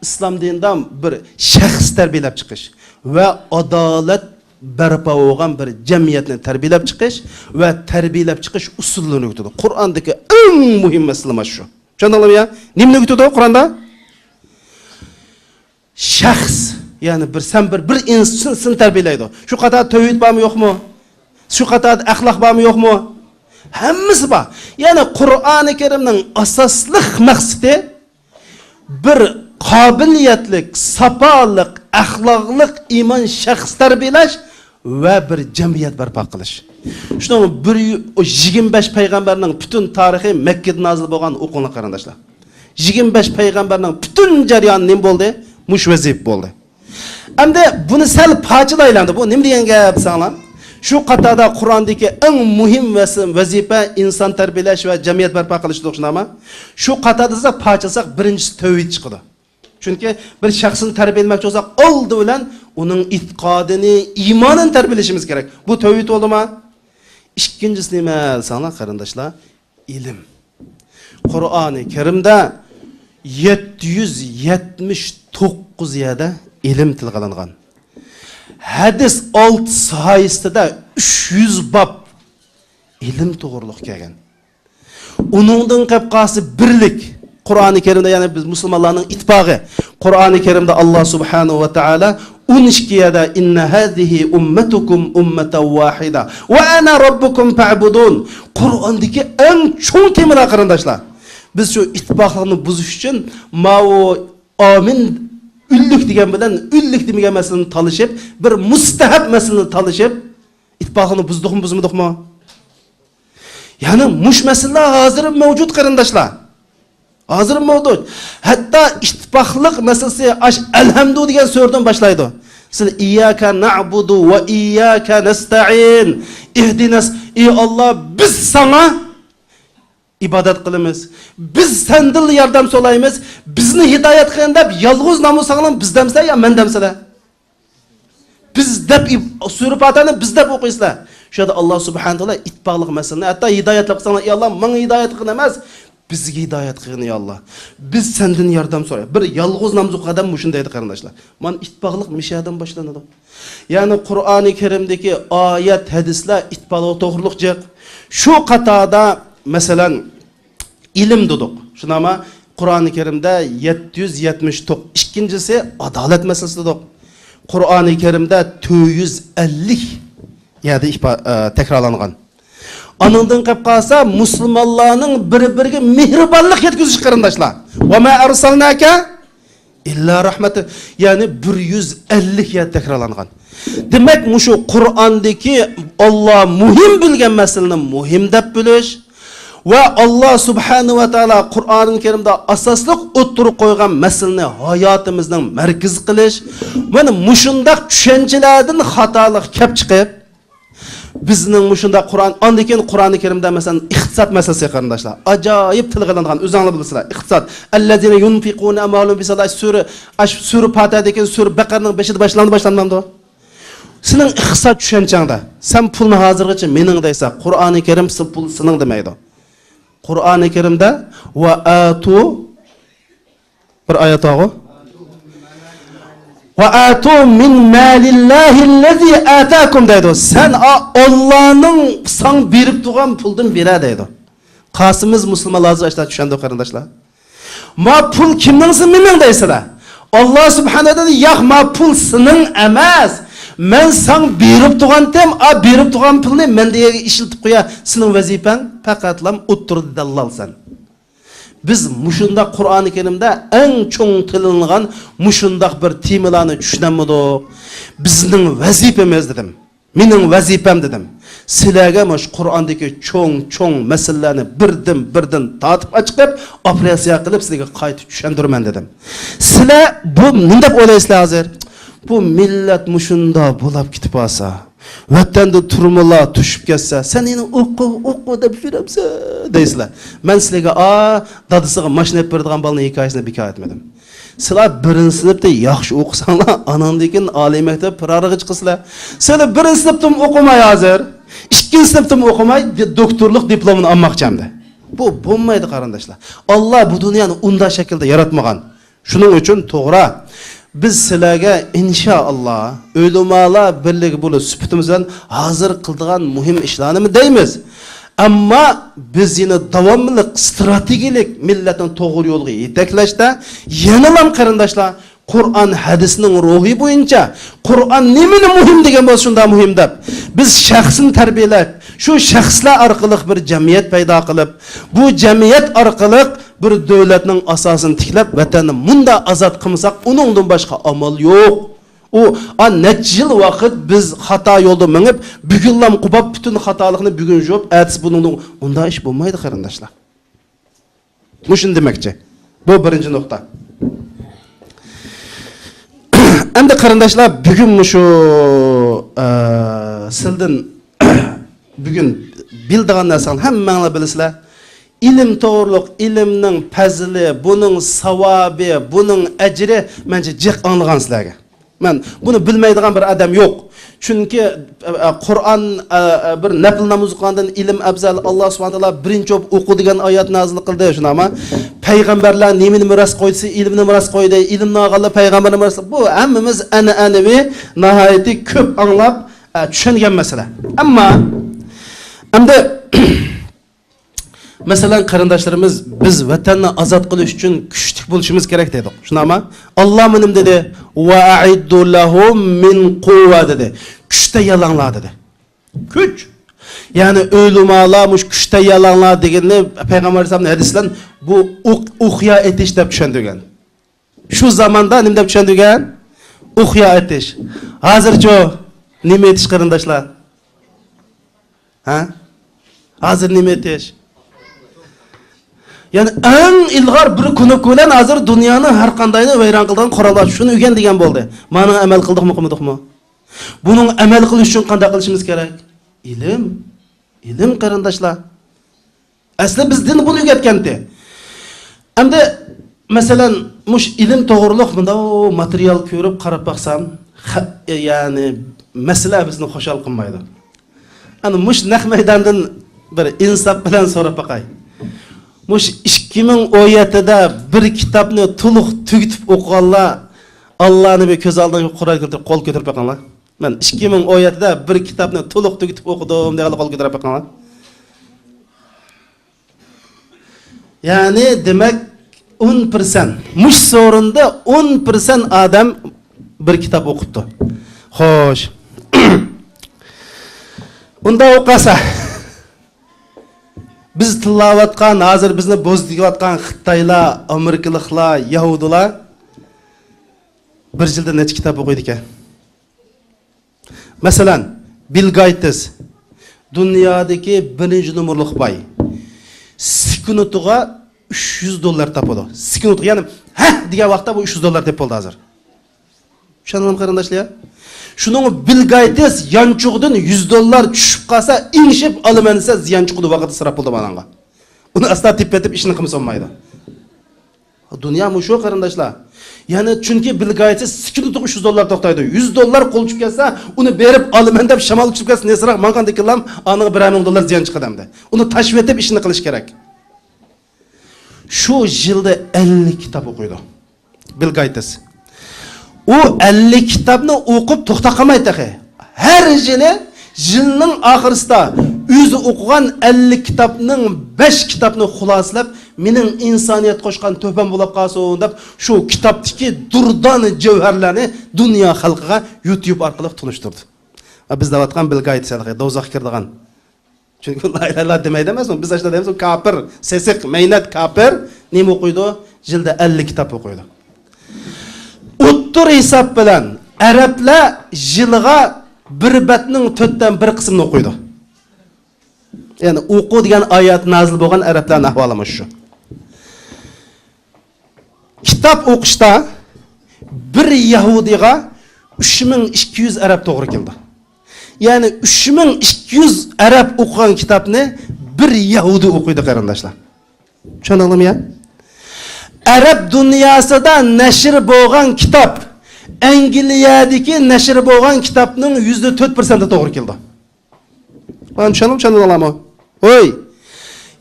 ئىسلام دىنىدا بىر شەخس تەربىيەلەپ چىقىش ۋە ئادالەت بەرپا بولغان بىر جەمئىيەتنى تەربىيەلەپ چىقىش ۋە تەربىيەلەپ چىقىش ئۇسۇللىرىنى ئۆگىتىدۇ. قۇرئاندىكى ئەڭ مۇھىم مەسىلە مانا شۇ. چۈشەندىڭلارمۇ يا؟ نېمىنى ئۆگىتىدۇ قۇرئاندا؟ شەخس، يەنى بىر، سەن بىر، بىر ئىنسان تەربىيەلەيدۇ. شۇ قاتاردا تەۋھىد بارمۇ يوقمۇ؟ شۇ قاتاردا ئەخلاق بارمۇ يوقمۇ؟ ھەممىسى بار. يەنى قۇرئانى كەرىمنىڭ ئاساسلىق مەقسىتى بىر قابىلىيەتلىك، ساپالىق، ئەخلاقلىق، ئىمان شەخس تەربىيەلەش ۋە بىر جەمئىيەت بەرپا قىلىش. شۇنىڭ بىر يۈ-، ئۇ يىگىرمە بەش پەيغەمبەرنىڭ پۈتۈن تارىخى مەككىدە نازىل بولغان، ئوقۇڭلار قېرىنداشلار. يىگىرمە بەش پەيغەمبەرنىڭ پۈتۈن جەريانى نېمە بولدى؟ مۇشۇ ۋەزىپە بولدى. ئەمدى بۇنى سەل پارچىلايلى ئەمدى. بۇ نېمە دېگەن گەپ دېسەڭلار؟ شۇ قاتاردا قۇرئاندىكى ئەڭ مۇھىم ۋەز-، ۋەزىپە ئىنسان تەربىيەلەش ۋە جەمئىيەت بەرپا قىلىش دېدۇق، شۇنداقمۇ؟ شۇ قاتاردا دېسە پارچىلىساق بىرىنچىسى تەۋھىد چىقىدۇ. چۈنكى بىر شەخسنى تەربىيەلىمەكچى بولساق، ئالدى بىلەن ئۇنىڭ ئېتىقادىنى، ئىمانىنى تەربىيەلىشىمىز كېرەك. بۇ تەۋھىد بولدىمۇ؟ ئىككىنچىسى نېمە دېسەڭلار، قېرىنداشلار؟ ئىلىم. قۇرئانى كەرىمدە يەتتە يۈز يەتمىش توققۇز يەردە ئىلىم تىلغا ئېلىنغان. ھەدىس ئالتە ساھىستىدە ئۈچ يۈز باب ئىلىم توغرۇلۇق كەلگەن. ئۇنىڭدىن قېلىپ قالسا بىرلىك. قۇرئانى كەرىمدە، يەنى بىز مۇسۇلمانلارنىڭ ئىتتىپاقى. قۇرئانى كەرىمدە ئاللا سۇبھانەھۇ ۋە تائالا ئون ئىككى يەردە، «ئىننە ھازىھى ئۇممەتۇكۇم ئۇممەتەن ۋاھىدە ۋە ئەنە رەببۇكۇم فەئبۇدۇن.» قۇرئاندىكى ئەڭ چوڭ تېمىلار، قېرىنداشلار. بىز شۇ ئىتتىپاقلىقنى بۇزۇش ئۈچۈن ماۋۇ ئامىن ئۈنلۈك دېگەن بىلەن ئۈنلۈك دېمىگەن مەسىلىنى تالىشىپ، بىر مۇستەھەب مەسىلىنى تالىشىپ، ئىتتىپاقلىقنى بۇزدۇقمۇ، بۇزمىدۇقمۇ؟ يەنى مۇشۇ مەسىلىلەر ھازىر مەۋجۇت، قېرىنداشلار. ھازىر مەۋجۇت. ھەتتا ئىتتىپاقلىق مەسىلىسى ئاش ئەلھەمدۇ دېگەن سۈرىدىن باشلايدۇ. سىلەر ئىيياكە نەئبۇدۇ ۋە ئىيياكە نەستەئىن. ئىھدىنەس، ئى ئاللا، بىز ساڭا ئىبادەت قىلىمىز. بىز سەندىنلا ياردەم سورايمىز. بىزنى ھىدايەت قىلغىن دەپ يالغۇز نامۇساڭلار بىز دەمسىلەر يا مەن دەمسىلەر؟ بىز دەپ ئىب-، سۈرە پاتىھەنى بىز دەپ ئوقۇيسىلەر. شۇ يەردە ئاللا سۇبھانە تائالا ئىتتىپاقلىق مەسىلىنى، ھەتتا ھىدايەتلەر قىلساڭلار، ئى ئاللا، ماڭا ھىدايەت قىلغىن ئەمەس، بىزگە ھىدايەت قىلغىن، ئى ئاللا. بىز سەندىن ياردەم سورايمىز. بىر يالغۇز نامۇسلۇق ئادەم مۇشۇنداق دەيدۇ، قېرىنداشلار. مانا ئىتتىپاقلىق مۇشۇ يەردىن باشلىنىدۇ. يەنى قۇرئانى كەرىمدىكى ئايەت، ھەدىسلەر ئىتتىپاقلىق توغرۇلۇق جىق. شۇ قاتاردا، مەسىلەن، ئىلىم دېدۇق. شۇنداقمۇ؟ قۇرئانى كەرىمدە يەتتە يۈز يەتمىش توققۇز، ئىككىنچىسى ئادالەت مەسىلىسى دېدۇق. قۇرئانى كەرىمدە تۆت يۈز ئەللىك يەردە ئىپا-، ئە، تەكرارلانغان. ئانىڭدىن قېلىپ قالسا، مۇسۇلمانلارنىڭ بىر-بىرىگە مېھرىبانلىق يەتكۈزۈش، قېرىنداشلار. ۋە ما ئەرسەلناكە ئىللا رەھمەتە، يەنى بىر يۈز ئەللىك يەر تەكرارلانغان. دېمەك، مۇشۇ قۇرئاندىكى ئاللا مۇھىم بىلگەن مەسىلىنى مۇھىم دەپ بىلىش ۋە ئاللا سۇبھانە ۋە تائالا قۇرئانى كەرىمدە ئاساسلىق ئوتتۇرىغا قويغان مەسىلىنى ھاياتىمىزنىڭ مەركىزى قىلىش، مانا مۇشۇنداق چۈشەنچىلەردىن خاتالىق كەپ چىقىپ، بىزنىڭ مۇشۇنداق قۇرئان، ئاندىن كېيىن قۇرئانى كەرىمدە، مەسىلەن، ئىقتىساد مەسىلىسى، قېرىنداشلار، ئاجايىپ تىلغا ئېلىنغان، ئۆزۈڭلار بىلىسىلەر، ئىقتىساد. ئەللەزىنە يۇنفىقۇنە ئەمۋالۇم فى سەبىلىللاھ. سۈرە، ئاش-، سۈرە پاتىھەدىن كېيىن سۈرە بەقەرىنىڭ بېشىدا باشلاندى، باشلانمامدۇ؟ سېنىڭ ئىقتىساد چۈشەنچەڭدە، سەن پۇلنى ھازىرغىچە مېنىڭ دەيسەن، قۇرئانى كەرىم سى-، پۇل سېنىڭ دېمەيدۇ. قۇرئانى كەرىمدە ۋە ئاتۇ بىر ئايەت بارغۇ. ۋە ئاتۇ مىن مالىللاھىللەزى ئاتاكۇم دەيدۇ. سەن ئا-، ئاللانىڭ ساڭا بېرىپ تۇرغان پۇلدىن بېرە دەيدۇ. قالسىمىز مۇسۇلمانلار ھازىر ئاشۇنداق چۈشەندۇق، قېرىنداشلار. ما پۇل كىمنىڭسى؟ مېنىڭ دەيسىلەر. ئاللا سۇبھانەھۇ ۋە تائالا، ياق، ما پۇل سېنىڭ ئەمەس. مەن ساڭا بېرىپ تۇرغانتىم، ئا بېرىپ تۇرغان پۇلنى مەن دېگەنگە ئىشلىتىپ قويا، سېنىڭ ۋەزىپەڭ پەقەتلام ئوتتۇرىدا دەللالسەن. بىز مۇشۇنداق قۇرئانى كەرىمدە ئەڭ چوڭ تىللىنىدىغان مۇشۇنداق بىر تېمىلارنى چۈشىنەلمىدۇق. بىزنىڭ ۋەزىپىمىز دېدىم. مېنىڭ ۋەزىپەم دېدىم. سىلەرگە مۇشۇ قۇرئاندىكى چوڭ، چوڭ مەسىلىلەرنى بىردىن، بىردىن تارتىپ ئاچىقىپ، ئوپېراتسىيە قىلىپ سىلەرگە قايتا چۈشەندۈرىمەن دېدىم. سىلەر بۇ نېمە دەپ ئويلايسىلەر ھازىر؟ بۇ مىللەت مۇشۇنداق بولاپ كېتىپ قالسا، ۋەتەندە تۈرمىلەر توشۇپ كەتسە، سەن يەنە ئوقۇ، ئوقۇ دەپ يۈرەمسەن دەيسىلەر. مەن سىلەرگە، ئا، دادىسىغا ماشىنا ئېلىپ بېرىدىغان بالىنىڭ ھېكايىسىنى بىكار ئېيتمىدىم. سىلەر بىرىنچى سىنىپتا ياخشى ئوقۇساڭلار، ئاناندىن كېيىن ئالىي مەكتەپ پىرارىغا چىقىسىلەر. سىلەر بىرىنچى سىنىپتىمۇ ئوقۇماي ھازىر، ئىككىنچى سىنىپتىمۇ ئوقۇماي، دى-، دوكتورلۇق دىپلومىنى ئالماقچى ئەمدى. بۇ بولمايدۇ، قېرىنداشلار. ئاللا بۇ دۇنيانى ئۇنداق شەكىلدە ياراتمىغان. شۇنىڭ ئۈچۈن توغرا، بىز سىلەرگە، ئىنشائاللا، ئۆلىمالار بىرلىكى بولۇش سۈپىتىمىز بىلەن ھازىر قىلىدىغان مۇھىم ئىشلارنىمۇ دەيمىز. ئەمما بىز يەنە داۋاملىق ئىستراتېگىيەلىك مىللەتنى توغرا يولغا يېتەكلەشتە يەنىلا، قېرىنداشلار، قۇرئان، ھەدىسنىڭ روھى بويىچە، قۇرئان نېمىنى مۇھىم دېگەن بولسا، شۇنداق مۇھىم دەپ، بىز شەخسنى تەربىيەلەپ، شۇ شەخسلەر ئارقىلىق بىر جەمئىيەت پەيدا قىلىپ، بۇ جەمئىيەت ئارقىلىق بىر دۆلەتنىڭ ئاساسىنى تىكلەپ، ۋەتەننى مۇنداق ئازاد قىلمىساق، ئۇنىڭدىن باشقا ئامال يوق. ئۇ، ئا، نەچچە يىل ۋاقىت بىز خاتا يولدا مېڭىپ، بۈگۈنلام قوپاپ، پۈتۈن خاتالىقنى بۈگۈن يۇيۇپ، ئەتىسى بۇنىڭدىن، ئۇنداق ئىش بولمايدۇ، قېرىنداشلار. مۇشۇنى دېمەكچى. بۇ بىرىنچى نۇقتا. ئەمدى قېرىنداشلار، بۈگۈن مۇشۇ، ئە، سىلدىن بۈگۈن بىلىدىغان نەرسەڭلار ھەممەڭلار بىلىسىلەر. ئىلىم توغرۇلۇق، ئىلىمنىڭ پەزلى، بۇنىڭ ساۋابى، بۇنىڭ ئەجرى، مەنچە جىق ئاڭلىغان سىلەرگە. مەن بۇنى بىلمەيدىغان بىر ئادەم يوق. چۈنكى، ئە، ئە، قۇرئان، ئە، ئە، بىر نەپىل ناماز ئوقۇغاندىن ئىلىم ئەۋزەل، ئاللا سۇبھانەھۇ ۋە تائالا بىرىنچى بولۇپ ئوقۇ دېگەن ئايەتنى نازىل قىلدى، شۇنداقمۇ؟ پەيغەمبەرلەر نېمىنى مىراس قويدى دېسە، ئىلىمنى مىراس قويدى، ئىلىمنى ئالغانلار پەيغەمبەرنى مىراس قىلدى. بۇ ھەممىمىز ئەنئەنىۋى ناھايىتى كۆپ ئاڭلاپ، ئە، چۈشەنگەن مەسىلە. ئەمما ئەمدى مەسىلەن، قېرىنداشلىرىمىز، بىز ۋەتەننى ئازاد قىلىش ئۈچۈن كۈچلۈك بولۇشىمىز كېرەك دېدۇق. شۇنداقمۇ؟ ئاللا نېمە دېدى؟ «ۋە ئەئىددۇ لەھۇم مىن قۇۋۋە» دېدى. كۈچ تەييارلاڭلار دېدى. كۈچ. يەنى ئۆلىمالار مۇشۇ كۈچ تەييارلاڭلار دېگىنىنى پەيغەمبەر ئەلەيھىسسالام ھەدىسلەن بۇ ئوق، ئوقيا ئېتىش دەپ چۈشەندۈرگەن. شۇ زاماندا نېمە دەپ چۈشەندۈرگەن؟ ئوقيا ئېتىش. ھازىرچۇ نېمە ئېتىش، قېرىنداشلار؟ ھە؟ ھازىر نېمە ئېتىش؟ يەنى ئەڭ ئىلغار بىر كۇنۇپكا بىلەن ھازىر دۇنيانىڭ ھەر قانداينى ۋەيران قىلىدىغان قوراللار، شۇنى ئۆگەن دېگەن بولدى. مانا ئەمەل قىلدۇقمۇ، قىلمىدۇقمۇ؟ بۇنىڭ ئەمەل قىلىش ئۈچۈن قانداق قىلىشىمىز كېرەك؟ ئىلىم. ئىلىم، قېرىنداشلار. ئەسلى بىز دىن بۇنى ئۆگەتكەنتى. ئەمدى، مەسىلەن، مۇش ئىلىم توغرۇلۇق مۇنداق ماتېرىيال كۆرۈپ قاراپ باقسام، خە-، يەنى مەسىلە بىزنى خۇشال قىلمايدۇ. ئەنە مۇش نەق مەيداندىن بىر ئىنساپ بىلەن سوراپ باقاي. مۇش ئىككى مىڭ ئون يەتتىدە بىر كىتابنى تولۇق تۈگىتىپ ئوقۇغانلار، ئاللانى بىر كۆز ئالدىغا قورال كۆتۈرۈپ، قول كۆتۈرۈپ بېقىڭلار. مەن ئىككى مىڭ ئون يەتتىدە بىر كىتابنى تولۇق تۈگىتىپ ئوقۇدۇم دېگەنلەر قول كۆتۈرۈپ بېقىڭلار. يەنى، دېمەك، ئون پىرسەنت. مۇش سورۇندا ئون پىرسەنت ئادەم بىر كىتاب ئوقۇپتۇ. خوش. ئۇنداق بولۇپ قالسا، بىز تىللاۋاتقان، ھازىر بىزنى بوزىتىۋاتقان خىتايلار، ئامېرىكىلىقلار، يەھۇدىيلار بىر يىلدا نەچچە كىتاب ئوقۇيدىكەن؟ مەسىلەن، بىل گېيتس، دۇنيادىكى بىرىنچى نومۇرلۇق باي. سېكۇنتىغا ئۈچ يۈز دوللار تاپىدۇ. سېكۇنتىغا، يەنى، ھە دېگەن ۋاقىتتا بۇ ئۈچ يۈز دوللار تېپىپ بولدى ھازىر. چۈشەندىڭىزمۇ، قېرىنداشلار؟ شۇنىڭ بىل گېيتس يانچۇقىدىن يۈز دوللار چۈشۈپ قالسا، ئېڭىشىپ ئالىمەن دېسە، زىيان چىقىدۇ، ۋاقىت ئىسراپ بولىدۇ ماناڭغا. ئۇنى ئاستا تېپىۋېتىپ ئىشىنى قىلمىسا بولمايدۇ. دۇنيا مۇشۇ، قېرىنداشلار. يەنى چۈنكى بىل گېيتس سېكۇنتىغا ئۈچ يۈز دوللار توختايدۇ. يۈز دوللار قول چۈشۈپ كەتسە، ئۇنى بېرىپ ئالىمەن دەپ شامال ئۇچۇپ كەتسە، نېسىراق ماڭغاندىكىنلام ئانىڭغا بىرەر مىڭ دوللار زىيان چىقىدۇ ئەمدى. ئۇنى تاشلىۋېتىپ ئىشىنى قىلىش كېرەك. شۇ يىلدا ئەللىك كىتاب ئوقۇيدۇ بىل گېيتس. ئۇ ئەللىك كىتابنى ئوقۇپ توختاپ قالمايدۇ تېخى. ھەر يىلى يىلنىڭ ئاخىرىسىدا ئۆزى ئوقۇغان ئەللىك كىتابنىڭ بەش كىتابنى خۇلاسىلەپ، مېنىڭ ئىنسانىيەتكە قوشقان تۆھپەم بولۇپ قالسۇن دەپ، شۇ كىتابتىكى دۇردانە جەۋھەرلەرنى دۇنيا خەلقىگە يۇتيۇب ئارقىلىق تونۇشتۇردى. بىز دەۋاتقان بىل گېيتس ھېلىقى دوزاخقا كىرىدىغان. چۈنكى ئۇ لا ئىلاھە ئىللاللا دېمەيدۇ ئەمەسمۇ. بىز ئاشۇنداق دەيمىز، ئۇ كاپىر، سېسىق، مەينەت كاپىر. نېمە ئوقۇيدۇ؟ يىلدا ئەللىك كىتاب ئوقۇيدۇ. ئوتتۇرا ھېساب بىلەن ئەرەبلەر يىلىغا بىر بەتنىڭ تۆتتىن بىر قىسمىنى ئوقۇيدۇ. يەنى ئوقۇ دېگەن ئايەت نازىل بولغان ئەرەبلەرنىڭ ئەھۋالى مۇشۇ شۇ. كىتاب ئوقۇشتا بىر يەھۇدىيغا ئۈچ مىڭ ئىككى يۈز ئەرەب توغرا كېلىدۇ. يەنى ئۈچ مىڭ ئىككى يۈز ئەرەب ئوقۇغان كىتابنى بىر يەھۇدىي ئوقۇيدۇ، قېرىنداشلار. چۈشەندىڭلارمۇ يا؟ ئەرەب دۇنياسىدا نەشر بولغان كىتاب، ئەنگلىيەدىكى نەشر بولغان كىتابنىڭ يۈزدە تۆت پىرسەنتى توغرا كېلىدۇ. مانا چۈشەندىڭمۇ، چۈشەندىڭلارمۇ؟ ھوي.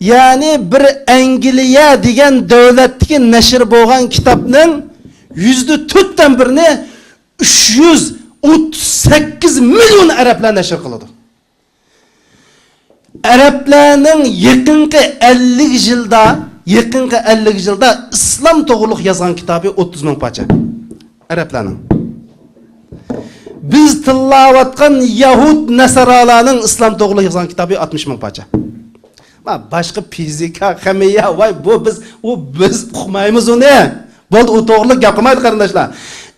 يەنى بىر ئەنگلىيە دېگەن دۆلەتتىكى نەشر بولغان كىتابنىڭ يۈزدە تۆتتىن بىرىنى ئۈچ يۈز ئوتتۇز سەككىز مىليون ئەرەبلەر نەشر قىلىدۇ. ئەرەبلەرنىڭ يېقىنقى ئەللىك يىلدا، يېقىنقى ئەللىك يىلدا ئىسلام توغرۇلۇق يازغان كىتابى ئوتتۇز مىڭ پارچە. ئەرەبلەرنىڭ. بىز تىللاۋاتقان يەھۇد نەسارالارنىڭ ئىسلام توغرۇلۇق يازغان كىتابى ئاتمىش مىڭ پارچە. ما، باشقا فىزىكا، خىمىيە، ۋاي، بۇ بىز، ئۇ بىز ئۇقمايمىز ئۇنى. بولدى، ئۇ توغرۇلۇق گەپ قىلمايلى، قېرىنداشلار.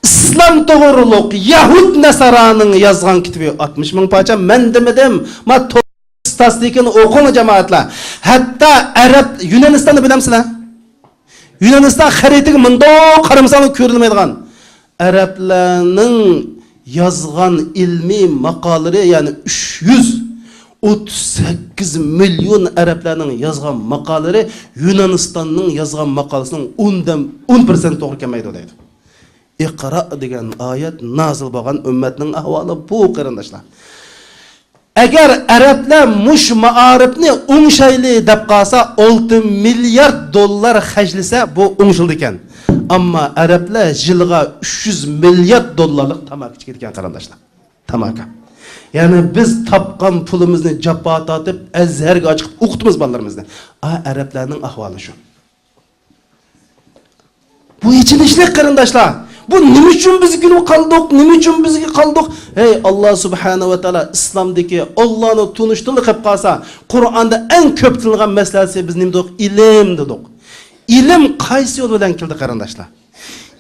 ئىسلام توغرۇلۇق يەھۇد نەسارانىڭ يازغان كىتابى ئاتمىش مىڭ پارچە. مەن دېمىدىم. ما، تو-، ستاتىستىكىنى ئوقۇڭ، جامائەتلەر. ھەتتا ئەرەب، يۇنانىستاننى بىلەمسىلەر؟ يۇنانىستان خەرىتىگە مۇنداق قارىمىساڭلار كۆرۈلمەيدىغان. ئەرەبلەرنىڭ يازغان ئىلمىي ماقالىلىرى، يەنى ئۈچ يۈز ئوتتۇز سەككىز مىليون ئەرەبلەرنىڭ يازغان ماقالىلىرى يۇنانىستاننىڭ يازغان ماقالىسىنىڭ ئوندىن، ئون پىرسەنت توغرا كەلمەيدۇ دەيدۇ. ئىقرا دېگەن ئايەت نازىل بولغان ئۈممەتنىڭ ئەھۋالى بۇ، قېرىنداشلار. ئەگەر ئەرەبلەر مۇشۇ مائارىپنى ئوڭشايلى دەپ قالسا، ئالتە مىليارد دوللار خەجلىسە، بۇ ئوڭشىلىدىكەن. ئەمما ئەرەبلەر يىلىغا ئۈچ يۈز مىليارد دوللارلىق تاماكا چېكىدىكەن، قېرىنداشلار. تاماكا. يەنى بىز تاپقان پۇلىمىزنى جاپا تارتىپ، ئەزھەرگە ئاچىقىپ ئوقۇتىمىز بالىلىرىمىزنى. ئا، ئەرەبلەرنىڭ ئەھۋالى شۇ. بۇ ئېچىنىشلىق، قېرىنداشلار. بۇ نېمە ئۈچۈن بىز كۈنۈپ قالدۇق؟ نېمە ئۈچۈن بىزگە قالدۇق؟ ھەي، ئاللا سۇبھانە ۋە تائالا ئىسلامدىكى، ئاللانى تونۇشتىنلا قېلىپ قالسا، قۇرئاندا ئەڭ كۆپ تىللىغان مەسىلىسى بىز نېمە دېدۇق؟ ئىلىم دېدۇق. ئىلىم قايسى يول بىلەن كېلىدۇ، قېرىنداشلار؟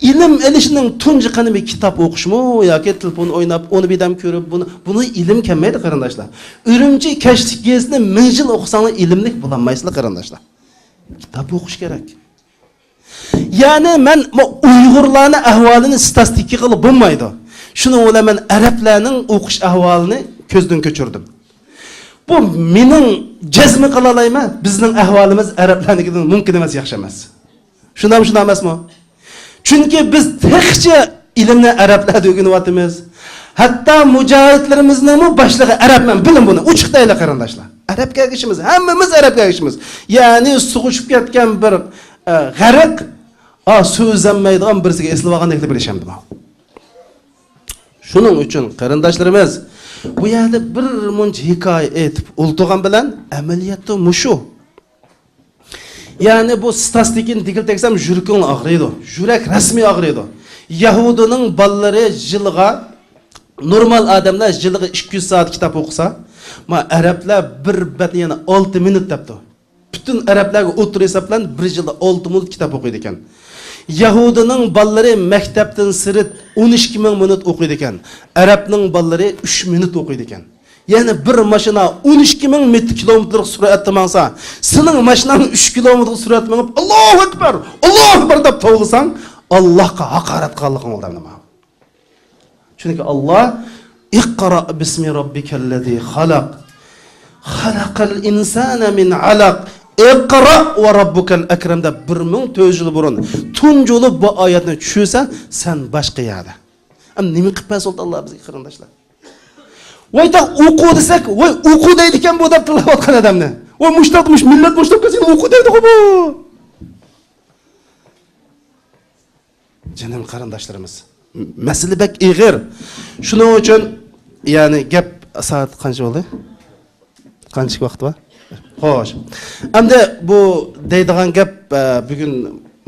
ئىلىم ئېلىشنىڭ تۇنجى قەدىمى كىتاب ئوقۇشمۇ ياكى تېلېفون ئويناپ، ئۇنى بىردەم كۆرۈپ، بۇنى، بۇنى ئىلىم كەلمەيدۇ، قېرىنداشلار. ئۈرۈمچى كەچلىك گېزىتنى مىڭ يىل ئوقۇساڭلار ئىلىملىك بولالمايسىلەر، قېرىنداشلار. كىتاب ئوقۇش كېرەك. يەنى مەن مۇ-، ئۇيغۇرلارنىڭ ئەھۋالىنى ستاتىستىكا قىلىپ بولمايدۇ. شۇنىڭ بىلەن مەن ئەرەبلەرنىڭ ئوقۇش ئەھۋالىنى كۆزدىن كۆچۈردۈم. بۇ مېنىڭ جەزمە قىلالايمەن، بىزنىڭ ئەھۋالىمىز ئەرەبلەرنىڭكىدىن مۇمكىن ئەمەس ياخشى ئەمەس. شۇنداقمۇ، شۇنداق ئەمەسمۇ؟ چۈنكى بىز تېخىچە ئىلىمنى ئەرەبلەردە ئۆگىنىۋاتىمىز. ھەتتا مۇجاھىدلىرىمىزنىڭمۇ باشلىقى ئەرەبمەن، بىلىڭ بۇنى، ئوچۇق دەيلى قېرىنداشلار. ئەرەبكە ئەگىشىمىز، ھەممىمىز ئەرەبكە ئەگىشىمىز. يەنى سۇغۇشۇپ كەتكەن بىر، ئە، غەرق، ئا، سۇ ئۈزەلمەيدىغان بىرسىگە ئېسىلىۋالغاندەكلا بىر ئىش ئەمدى بۇ. شۇنىڭ ئۈچۈن قېرىنداشلىرىمىز، بۇ يەردە بىر مۇنچە ھېكايە ئېيتىپ ئولتۇرغان بىلەن ئەمەلىيەتتە مۇشۇ. يەنى بۇ ستاتىستىكىنى دىكىل تەگسەم يۈرىكىڭ ئاغرىيدۇ. يۈرەك رەسمىي ئاغرىيدۇ. يەھۇدىينىڭ بالىلىرى يىلىغا، نورمال ئادەملەر يىلىغا ئىككى يۈز سائەت كىتاب ئوقۇسا، ما ئەرەبلەر بىر بەتنى يەنە ئالتە مىنۇت دەپتۇ. پۈتۈن ئەرەبلەرگە ئوتتۇرا ھېساب بىلەن بىر يىلدا ئالتە مىنۇت كىتاب ئوقۇيدىكەن. يەھۇدىينىڭ بالىلىرى مەكتەپتىن سىرت ئون ئىككى مىڭ مىنۇت ئوقۇيدىكەن. ئەرەبنىڭ بالىلىرى ئۈچ مىنۇت ئوقۇيدىكەن. يەنى بىر ماشىنا ئون ئىككى مىڭ مېتىر كىلومېتىرلىق سۈرئەتتە ماڭسا، سېنىڭ ماشىناڭ ئۈچ كىلومېتىرلىق سۈرئەتتە مېڭىپ، «ئاللاھۇ ئەكبەر، ئاللاھۇ ئەكبەر» دەپ توۋلىساڭ، ئاللاھقا ھاقارەت قىلغانلىقىڭ ئۇ دەمدە ماڭا. چۈنكى ئاللاھ، «ئىقرا بىسمى راببىكەللەزى خەلەق. خەلەقەل ئىنسانە مىن ئەلەق. ئىقرا ۋە راببۇكەل ئەكرەم» دەپ بىر مىڭ تۆت يۈز يىل بۇرۇن تۇنجى بولۇپ بۇ ئايەتنى چۈشۈرسە، سەن باشقا يەردە. ئەمدى نېمە قىلىپ بەرسە بولدى ئاللاھ بىزگە قېرىنداشلار؟ ۋايتا ئوقۇ دېسەك، ۋاي ئوقۇ دەيدىكەن بۇ دەپ تىللاۋاتقان ئادەمنى. ۋاي مۇشتاق، مۇش-، مىللەت مۇشتاق كەلسە ئوقۇ دەيدىغۇ بۇ. جېنىم قېرىنداشلىرىمىز، مەسىلە بەك ئېغىر. شۇنىڭ ئۈچۈن، يەنى گەپ سائەت قانچە بولدى؟ قانچىلىك ۋاقىت بار؟ خوش. ئەمدى بۇ دەيدىغان گەپ، ئە، بۈگۈن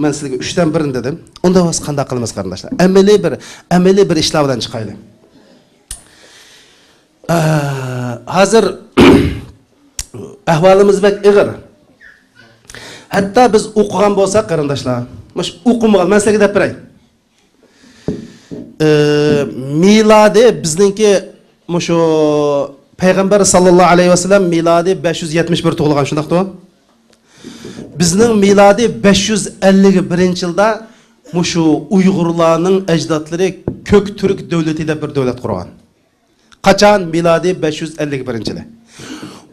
مەن سىزگە ئۈچتىن بىرىنى دېدىم. ئۇندا بولسا قانداق قىلىمىز قېرىنداشلار؟ ئەمەلىي بىر، ئەمەلىي بىر ئىشلار بىلەن چىقايلى. ئە، ھازىر ئەھۋالىمىز بەك ئېغىر. ھەتتا بىز ئوقۇغان بولساق، قېرىنداشلار، مۇشۇ ئوقۇمىغان، مەن سىلەرگە دەپ بېرەي. ئە، مىلادىي بىزنىڭكى مۇشۇ پەيغەمبەر ساللاللاھۇ ئەلەيھى ۋەسەللەم مىلادىي بەش يۈز يەتمىش بىر تۇغۇلغان، شۇنداقتۇ؟ بىزنىڭ مىلادىي بەش يۈز ئەللىك بىرىنچى يىلدا مۇشۇ ئۇيغۇرلارنىڭ ئەجدادلىرى كۆك تۈرك دۆلىتى دەپ بىر دۆلەت قۇرغان. قاچان؟ مىلادىي بەش يۈز ئەللىك بىرىنچى يىلى.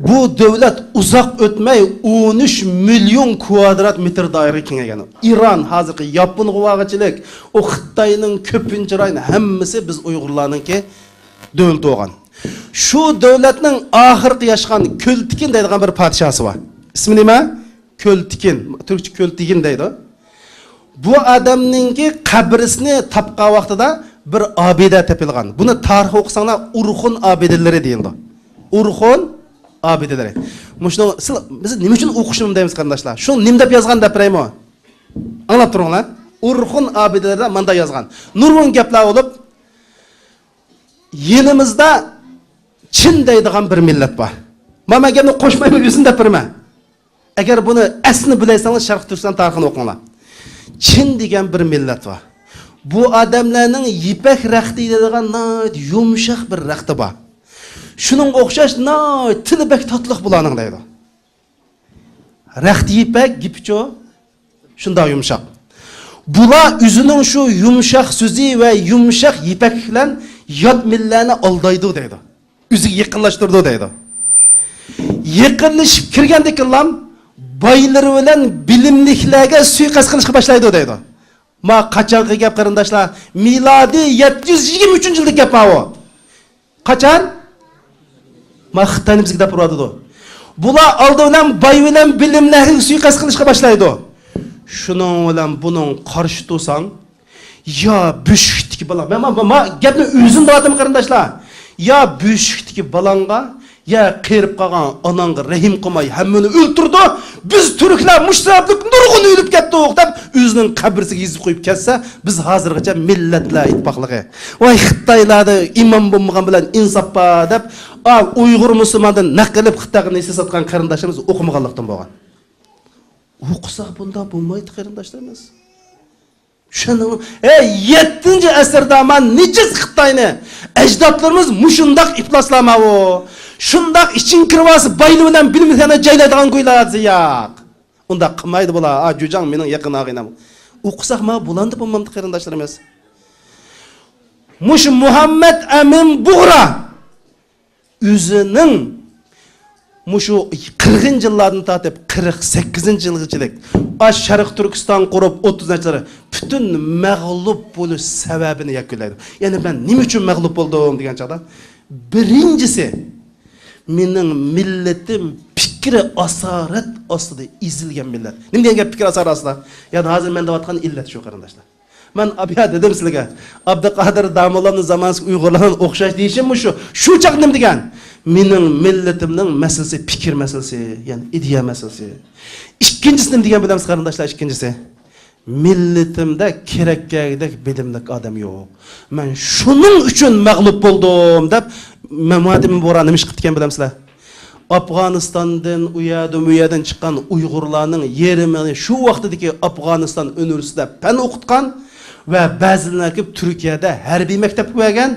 بۇ دۆلەت ئۇزاق ئۆتمەي ئون ئۈچ مىليون كۋادرات مېتىر دائىرىگە كېڭەيگەن. ئىران، ھازىرقى ياپونغا بارغۇچىلىك، ئۇ خىتاينىڭ كۆپىنچە رايونى ھەممىسى بىز ئۇيغۇرلارنىڭكى دۆلىتى بولغان. شۇ دۆلەتنىڭ ئاخىرقى ياشىغان كۆلتىكىن دەيدىغان بىر پادىشاسى بار. ئىسمى نېمە؟ كۆلتىكىن، تۈركچە كۆلتىگىن دەيدۇ. بۇ ئادەمنىڭكى قەبرىسىنى تاپقان ۋاقتىدا بىر ئابىدە تېپىلغان. بۇنى تارىخ ئوقۇساڭلار ئورخۇن ئابىدىلىرى دېيىلىدۇ. ئورخۇن ئابىدىلىرى. مۇشۇنىڭ سىز، بىز نېمە ئۈچۈن ئوقۇشنى دەيمىز قېرىنداشلار؟ شۇ نېمە دەپ يازغان دەپ بېرەيمۇ؟ ئاڭلاپ تۇرۇڭلار. ئورخۇن ئابىدىلىرىدا مانداق يازغان. نۇرغۇن گەپلەر بولۇپ، يېنىمىزدا چىن دەيدىغان بىر مىللەت بار. مانا مەن گەپنى قوشمايمەن، ئۆزۈم دەپ بېرىمەن. ئەگەر بۇنى ئەسلىنى بىلەيسەڭلار، شەرقىي تۈركىستان تارىخىنى ئوقۇڭلار. چىن دېگەن بىر مىللەت بار. بۇ ئادەملەرنىڭ يىپەك رەختى دەيدىغان ناھايىتى يۇمشاق بىر رەختى بار. شۇنىڭغا ئوخشاش ناھايىتى تىلى بەك تاتلىق بۇلارنىڭ دەيدۇ. رەخت يىپەك گېپىچۇ شۇنداق يۇمشاق. بۇلار ئۆزىنىڭ شۇ يۇمشاق سۆزى ۋە يۇمشاق يىپەكلىك بىلەن يات مىللەتنى ئالدايدۇ دەيدۇ. ئۆزىگە يېقىنلاشتۇرىدۇ دەيدۇ. يېقىنلىشىپ كىرگەندىكىنلام بايلىرى بىلەن بىلىملىكلەرگە سۇيىقەست قىلىشقا باشلايدۇ دەيدۇ. ما قاچانقى گەپ قېرىنداشلار؟ مىلادىي يەتتە يۈز يىگىرمە ئۈچىنچى يىلدىكى گەپ ماۋۇ. قاچان؟ ما خىتاينى بىزگە دەپ ئۇرۇۋاتىدۇ. بۇلار ئالدى بىلەن باي بىلەن بىلىملەرگە سۇيىقەست قىلىشقا باشلايدۇ. شۇنىڭ بىلەن بۇنىڭ قارشى تۇرساڭ، يا بۆشۈكتىكى بالا، ما، ما، ما، ما گەپنى ئۆزۈم دەۋاتىمەن قېرىنداشلار. يا بۆشۈكتىكى بالاڭغا، يا قېرىپ قالغان ئاناڭغا رەھىم قىلماي ھەممىنى ئۆلتۈرىدۇ. بىز تۈركلەر مۇشۇ سەۋەبلىك نۇرغۇن ئۆلۈپ كەتتۇق دەپ ئۆزىنىڭ قەبرىسىگە يېزىپ قويۇپ كەتسە، بىز ھازىرغىچە مىللەتلەر ئىتتىپاقلىقى، ۋاي خىتايلاردا ئىمان بولمىغان بىلەن ئىنساپ بار دەپ، ئا، ئۇيغۇر مۇسۇلماندىن نەق ئېلىپ خىتايغا نېسى ساتقان قېرىنداشلىرىمىز ئوقۇمىغانلىقتىن بولغان. ئوقۇساق بۇنداق بولمايتتى قېرىنداشلىرىمىز. چۈشەندىڭىزمۇ؟ ئەي، يەتتىنچى ئەسىردە ما نىجىس خىتاينى ئەجدادلىرىمىز مۇشۇنداق ئىپلاسلار ماۋۇ. شۇنداق ئىچىڭ كىرىۋالسا بايلىق بىلەن بىلىملىكلەرنى جايلايدىغان گۇيلار ياق. ئۇنداق قىلمايدۇ بۇلار. ھا، جۈجاڭ مېنىڭ يېقىن ئاغىنەم. ئوقۇساقما بولامدۇ بولمامدۇ، قېرىنداشلىرىمىز؟ مۇشۇ مۇھەممەد ئەمىن بۇغرا ئۆزىنىڭ مۇشۇ قىرىقىنچى يىللاردىن تارتىپ قىرىق سەككىزىنچى يىلغىچىلىك ئاش شەرقىي تۈركىستان قۇرۇپ، ئوتتۇز نەچچە يىللار پۈتۈن مەغلۇپ بولۇش سەۋەبىنى يەكۈنلەيدۇ. يەنى مەن نېمە ئۈچۈن مەغلۇپ بولدۇم دېگەن چاغدا، بىرىنچىسى، مېنىڭ مىللىتىم پىكرى ئاسارەت ئاستىدا ئېزىلگەن مىللەت. نېمە دېگەن گەپ پىكرى ئاسارەت ئاستىدا؟ يەنى ھازىر مەن دەۋاتقان ئىللەت شۇ، قېرىنداشلار. مەن ئابىيا دېدىم سىلەرگە، ئابدۇقادىر داموللامنى زامانىسىغا ئۇيغۇرلارنى ئوخشاش دېيىشىم مۇشۇ. شۇ چاغ نېمە دېگەن؟ مېنىڭ مىللىتىمنىڭ مەسىلىسى پىكىر مەسىلىسى، يەنى ئىدىيە مەسىلىسى. ئىككىنچىسى نېمە دېگەن بىلەمسىز، قېرىنداشلار؟ ئىككىنچىسى، مىللىتىمدە كېرەك كەلگۈدەك بىلىملىك ئادەم يوق. مەن شۇنىڭ ئۈچۈن مەغلۇپ بولدۇم دەپ، مەمۇئەدىم بۇغرا نېمە ئىش قىپتىكەن بىلەمسىلەر؟ ئافغانىستاندىن، ئۇ يەردىن، بۇ يەردىن چىققان ئۇيغۇرلارنىڭ يېرىمىنى شۇ ۋاقتىدىكى ئافغانىستان ئۇنىۋېرسىتېتىدا پەن ئوقۇتقان ۋە بەزىلىرىنى ئەكىپ تۈركىيەدە ھەربىي مەكتەپكە بەرگەن.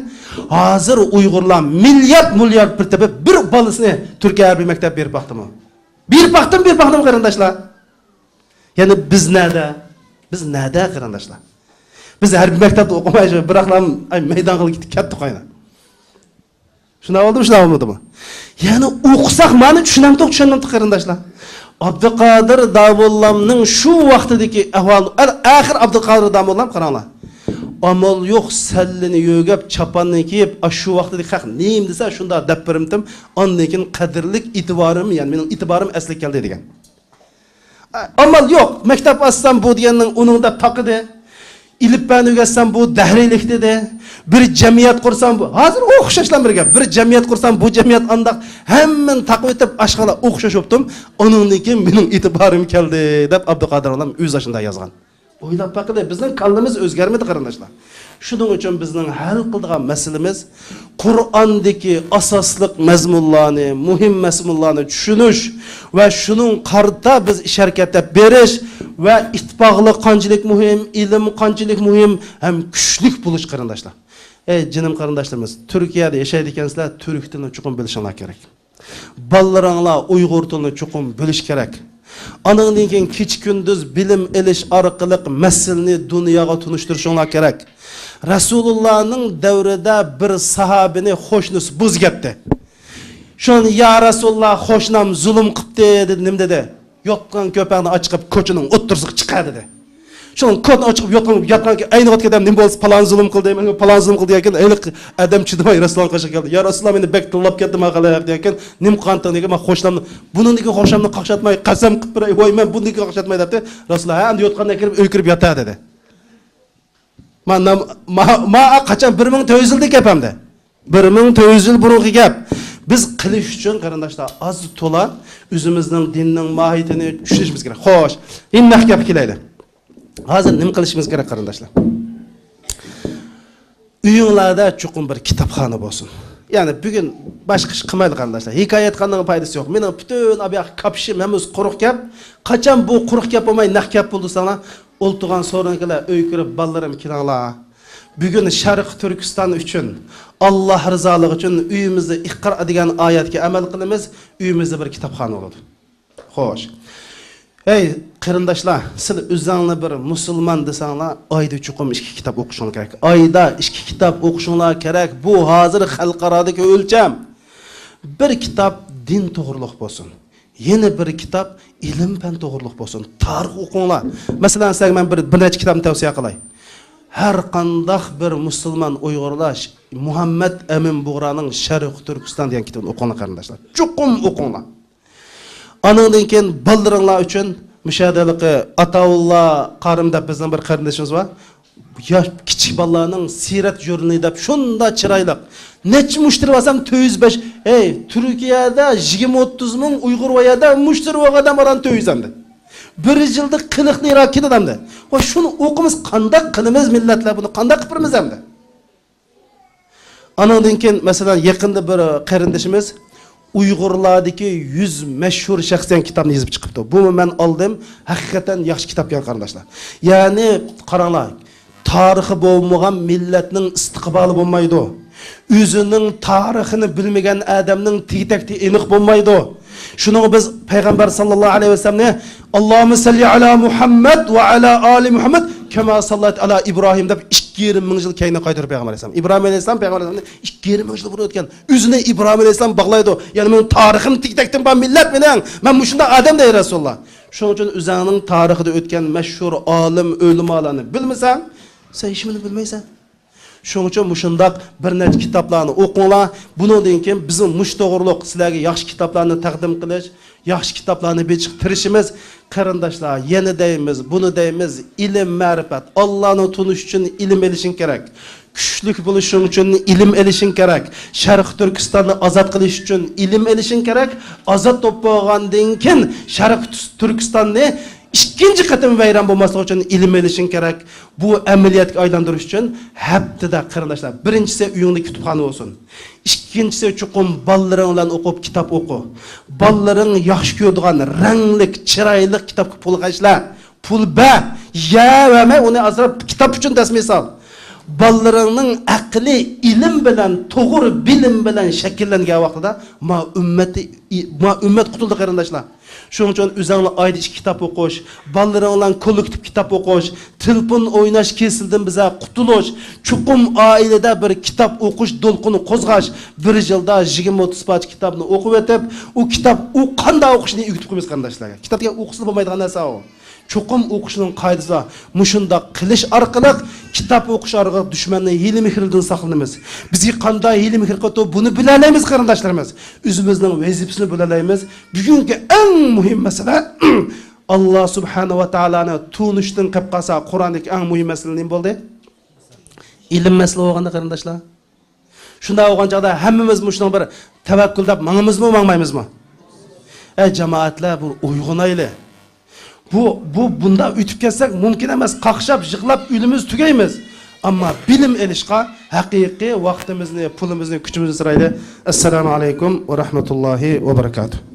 ھازىر ئۇيغۇرلار مىليارد، مىليارد پۇل تېپىپ، بىر بالىسىنى تۈركىيە ھەربىي مەكتەپكە بېرىپ باقتىمۇ؟ بېرىپ باقتىمۇ، بېرىپ باقتىمۇ، قېرىنداشلار؟ يەنى بىز نەدە؟ بىز نەدە، قېرىنداشلار؟ بىز ھەربىي مەكتەپتە ئوقۇماي، شۇ بىراقلا، ئاي، مەيدانغا كېتىپ كەتتۇق ئاينا. شۇنداق بولدىمۇ، شۇنداق بولمىدىمۇ؟ يەنى ئوقۇساق مانا چۈشىنەمدۇق، چۈشەنمەمدۇق، قېرىنداشلار. ئابدۇقادىر داموللامنىڭ شۇ ۋاقتىدىكى ئەھۋالى، ئەل-، ئاخىر ئابدۇقادىر داموللام قاراڭلار. ئامال يوق، سەللىنى يۆگەپ، چاپاننى كىيىپ، ئاشۇ ۋاقتىدىكى خەق نېمە دېسە، شۇنداق دەپ بېرىمتىم. ئاندىن كېيىن قەدىرلىك ئېتىبارىم، يەنى مېنىڭ ئېتىبارىم ئەسلىگە كەلدى دېگەن. ئامال يوق. مەكتەپ ئاچسام بۇ دېگەننىڭ ئۇنىڭدا تاقىدى. ئېلىپبەنى ئۆگەتسەم بۇ دەھرىيلىك دېدى. بىر جەمئىيەت قۇرسام بۇ. ھازىر ئوخشاشلا بىر گەپ. بىر جەمئىيەت قۇرسام بۇ جەمئىيەت ئانداق، ھەممىنى تاقىۋېتىپ ئاشخانا ئوخشاش بوپتۇم. ئۇنىڭدىن كېيىن مېنىڭ ئېتىبارىم كەلدى دەپ ئابدۇقادىر ئالام ئۆزى ئاشۇنداق يازغان. ئويلاپ باقىلى، بىزنىڭ كاللىمىز ئۆزگەرمىدى، قېرىنداشلار. شۇنىڭ ئۈچۈن بىزنىڭ ھەل قىلىدىغان مەسىلىمىز قۇرئاندىكى ئاساسلىق مەزمۇنلارنى، مۇھىم مەزمۇنلارنى چۈشىنىش ۋە شۇنىڭ قارىتا بىز ئىش ھەرىكەت ئېلىپ بېرىش ۋە ئىتتىپاقلىق قانچىلىك مۇھىم، ئىلىم قانچىلىك مۇھىم ھەم كۈچلۈك بولۇش، قېرىنداشلار. ئەي جېنىم قېرىنداشلىرىمىز، تۈركىيەدە ياشايدىكەنسىلەر، تۈرك تىلىنى چوقۇم بىلىشىڭلار كېرەك. بالىلىرىڭلار ئۇيغۇر تىلىنى چوقۇم بىلىشى كېرەك. ئانىڭدىن كېيىن كېچە-كۈندۈز بىلىم ئېلىش ئارقىلىق مەسىلىنى دۇنياغا تونۇشتۇرۇشۇڭلار كېرەك. رەسۇلۇللانىڭ دەۋرىدە بىر ساھابىنى قوشنىسى بۇزۇپ كەتتى. شۇنى، يا رەسۇلۇللا، قوشنام زۇلۇم قىپتۇ دېدى. نېمە دېدى؟ يوتقان كۆپەڭنى ئاچىقىپ، كوچىنىڭ ئوتتۇرىسىغا چىقار دېدى. شۇڭا كوتنى ئاچىقىپ يوتقان، ياتقان ئەينى ۋاقىت كەتەم، نېمە بولسا پالان زۇلۇم قىلدى، ماڭا پالان زۇلۇم قىلدى دېگەن. ھېلىقى ئادەم چىدىماي رەسۇلۇللانىڭ قېشىغا كەلدى. يا رەسۇلۇللا، مېنى بەك تىللاپ كەتتى ما خەلق دېگەن. نېمە قانتىڭ دېگەن، مەن قوشنامنى، بۇنىڭدىكى قوشنامنى قاقشاتماي، قەسەم قىلىپ بېرەي، ۋاي، مەن بۇنىڭدىكى قاقشاتماي دەپتۇ. رەسۇلۇللا، ھە، ئەمدى يوتقاننى ئەكىرىپ ئۆيگە كىرىپ ياتار دېدى. ما، نام-، ما، ما، قاچان بىر مىڭ تۆت يۈز يىل كېلىپ ئەمدى. بىر مىڭ تۆت يۈز يىل بۇرۇنقى گەپ. بىز قىلىش ئۈچۈن، قېرىنداشلار، ئاز تولا ئۆزىمىزنىڭ دىننىڭ ماھىيىتىنى چۈشىنىشىمىز كېرەك. خوش، ئەمدى نەق گەپكە كېلەيلى. ھازىر نېمە قىلىشىمىز كېرەك، قېرىنداشلار؟ ئۆيۈڭلاردا چوقۇم بىر كىتابخانا بولسۇن. يەنى بۈگۈن باشقا ئىش قىلمايلى، قېرىنداشلار. ھېكايە ئېيتقاننىڭ پايدىسى يوق. مېنىڭ پۈتۈن ئابىياققا كاپشىم ھەممىسى قۇرۇق گەپ. قاچان بۇ قۇرۇق گەپ بولماي نەق گەپ بولدى دېسەڭلار، ئولتۇرغان سورۇنغا كېلە، ئۆيگە كىرىپ، بالىلىرىم، كېلىڭلار. بۈگۈن شەرقىي تۈركىستان ئۈچۈن، ئاللا رىزالىقى ئۈچۈن ئۆيىمىزدە ئىقرا دېگەن ئايەتكە ئەمەل قىلىمىز، ئۆيىمىزدە بىر كىتابخانا بولىدۇ. خوش. ھەي، قېرىنداشلار، سىلەر ئۆزۈڭلارنى بىر مۇسۇلمان دېسەڭلار، ئايدا چوقۇم ئىككى كىتاب ئوقۇشۇڭلار كېرەك. ئايدا ئىككى كىتاب ئوقۇشۇڭلار كېرەك. بۇ ھازىر خەلقئارادىكى ئۆلچەم. بىر كىتاب دىن توغرۇلۇق بولسۇن. يەنە بىر كىتاب ئىلىم-پەن توغرۇلۇق بولسۇن. تارىخ ئوقۇڭلار. مەسىلەن، سىلەرگە مەن بىر، بىر نەچچە كىتابنى تەۋسىيە قىلاي. ھەر قانداق بىر مۇسۇلمان ئۇيغۇرلار مۇھەممەد ئەمىن بۇغرانىڭ شەرقىي تۈركىستان دېگەن كىتابنى ئوقۇڭلار، قېرىنداشلار. چوقۇم ئوقۇڭلار. ئانىڭدىن كېيىن بالىلىرىڭلار ئۈچۈن مۇشۇ يەردە ھېلىقى ئاتاۋۇللا قارىم دەپ بىزنىڭ بىر قېرىندىشىمىز بار. ياش، كىچىك بالىلارنىڭ سىرەت ژۇرنىلى دەپ شۇنداق چىرايلىق. نەچچە مۇشتەرى بارسام، تۆت يۈز بەش. ھەي، تۈركىيەدە يىگىرمە ئوتتۇز مىڭ ئۇيغۇر بار يەردە مۇشتەرى بولغان ئادەم بار تۆت يۈز ئەمدى. بىر يىلدا قىرىقتىن يىراق كېتىدۇ ئەمدى. ۋە شۇنى ئوقۇمىز، قانداق قىلىمىز مىللەتلەر بۇنى؟ قانداق قىلىپ بېرىمىز ئەمدى؟ ئانىڭدىن كېيىن، مەسىلەن، يېقىندا بىر قېرىندىشىمىز ئۇيغۇرلاردىكى يۈز مەشھۇر شەخس دېگەن كىتابنى يېزىپ چىقىپتۇ. بۇمۇ مەن ئالدىم. ھەقىقەتەن ياخشى كىتاب ئىكەن، قېرىنداشلار. يەنى، قاراڭلار، تارىخى بولمىغان مىللەتنىڭ ئىستىقبالى بولمايدۇ. ئۆزىنىڭ تارىخىنى بىلمىگەن ئادەمنىڭ تېگى-تەكتى ئېنىق بولمايدۇ. شۇنىڭغا بىز پەيغەمبەر ساللاللاھۇ ئەلەيھى ۋەسەللەمنى، «ئاللاھۇممە سەللى ئەلا مۇھەممەد ۋە ئەلا ئالى مۇھەممەد كەما ساللەيتە ئەلا ئىبراھىم» دەپ ئىككى يېرىم مىڭ يىل كەينىگە قايتۇرۇپ پەيغەمبەر ئەلەيھىسسالام. ئىبراھىم ئەلەيھىسسالام پەيغەمبەر ئەلەيھىسسالامنى ئىككى يېرىم مىڭ يىل بۇرۇن ئۆتكەن. ئۆزىنى ئىبراھىم ئەلەيھىسسالام باغلايدۇ. يەنى مېنىڭ تارىخىم تېگى-تەكتىن بار مىللەت مېنىڭ. مەن مۇشۇنداق ئادەم دەي رەسۇلۇللا. شۇنىڭ ئۈچۈن ئۆزۈڭنىڭ تارىخىدا ئۆتكەن مەشھۇر ئالىم، ئۆلىمالارنى بىلمىسەڭ، سەن ھېچنېمىنى بىلمەيسەن. شۇنىڭ ئۈچۈن مۇشۇنداق بىر نەچچە كىتابلارنى ئوقۇڭلار. بۇنىڭدىن كېيىن بىزمۇ مۇشۇ توغرۇلۇق سىلەرگە ياخشى كىتابلارنى تەقدىم قىلىش، ياخشى كىتابلارنى بېسىشقا تىرىشىمىز. قېرىنداشلار، يەنە دەيمىز، بۇنى دەيمىز، ئىلىم، مەرىپەت. ئاللانى تونۇش ئۈچۈن ئىلىم ئېلىشىڭ كېرەك. كۈچلۈك بولۇشۇڭ ئۈچۈن ئىلىم ئېلىشىڭ كېرەك. شەرقىي تۈركىستاننى ئازاد قىلىش ئۈچۈن ئىلىم ئېلىشىڭ كېرەك. ئازاد بولۇپ بولغاندىن كېيىن شەرقىي تۈركىستاننى ئىككىنچى قېتىم ۋەيران بولماسلىق ئۈچۈن ئىلىم ئېلىشىڭ كېرەك. بۇ ئەمەلىيەتكە ئايلاندۇرۇش ئۈچۈن ھەپتىدە، قېرىنداشلار، بىرىنچىسى ئۆيۈڭدە كۇتۇپخانا بولسۇن. ئىككىنچىسى، چوقۇم بالىلىرىڭ بىلەن ئوقۇپ كىتاب ئوقۇ. بالىلىرىڭ ياخشى كۆرىدىغان رەڭلىك، چىرايلىق كىتابقا پۇل خەجلە. پۇل بەر، يە بەرمەي ئۇنى ئازراق كىتاب ئۈچۈن دەسمىي سال. بالىلىرىڭنىڭ ئەقلى ئىلىم بىلەن، توغرا بىلىم بىلەن شەكىللەنگەن ۋاقتىدا ما ئۈممەت، ما ئۈممەت قۇتۇلدى، قېرىنداشلار. شۇنىڭ ئۈچۈن ئۆزۈڭلار ئايدا ئىككى كىتاب ئوقۇش، بالىلىرىڭ بىلەن كوللېكتىپ كىتاب ئوقۇش، تېلېفون ئويناش كېسىلىدىن بىزە قۇتۇلۇش، چوقۇم ئائىلىدە بىر كىتاب ئوقۇش دولقۇنى قوزغاش، بىر يىلدا يىگىرمە ئوتتۇز پارچە كىتابنى ئوقۇۋېتىپ، ئۇ كىتاب ئۇ قانداق ئوقۇشنى ئۆگىتىپ قويىمىز قېرىنداشلارغا. كىتابتا ئوقۇسىلا بولمايدىغان نەرسە ئۇ. چوقۇم ئوقۇشنىڭ قائىدىسى بار. مۇشۇنداق قىلىش ئارقىلىق كىتاب ئوقۇش ئارقىلىق دۈشمەننىڭ ھىيلە-مىكرىدىن ساقلىنىمىز. بىزگە قانداق ھىيلە-مىكىر قىلىدۇ، بۇنى بىلەلەيمىز قېرىنداشلىرىمىز. ئۆزىمىزنىڭ ۋەزىپىسىنى بىلەلەيمىز. بۈگۈنكى ئەڭ مۇھىم مەسىلە، ئاللا سۇبھانەھۇ ۋە تائالانى تونۇشتىن قېلىپ قالسا، قۇرئاندىكى ئەڭ مۇھىم مەسىلە نېمە بولدى؟ ئىلىم مەسىلە بولغاندا قېرىنداشلار. شۇنداق بولغان چاغدا ھەممىمىز مۇشۇنىڭ بىر تەۋەككۈل دەپ ماڭىمىزمۇ، ماڭمايمىزمۇ؟ ئەي جامائەتلەر، بىر ئويغىنايلى. بۇ، بۇ، بۇنداق ئۆتۈپ كەتسەك مۇمكىن ئەمەس. قاقشاپ، يىغلاپ ئۆلىمىز، تۈگەيمىز. ئەمما بىلىم ئېلىشقا ھەقىقىي ۋاقتىمىزنى، پۇلىمىزنى، كۈچىمىزنى سارايلى. ئەسسالامۇ ئەلەيكۇم ۋە رەھمەتۇللاھى ۋە بەرىكاتۇھ.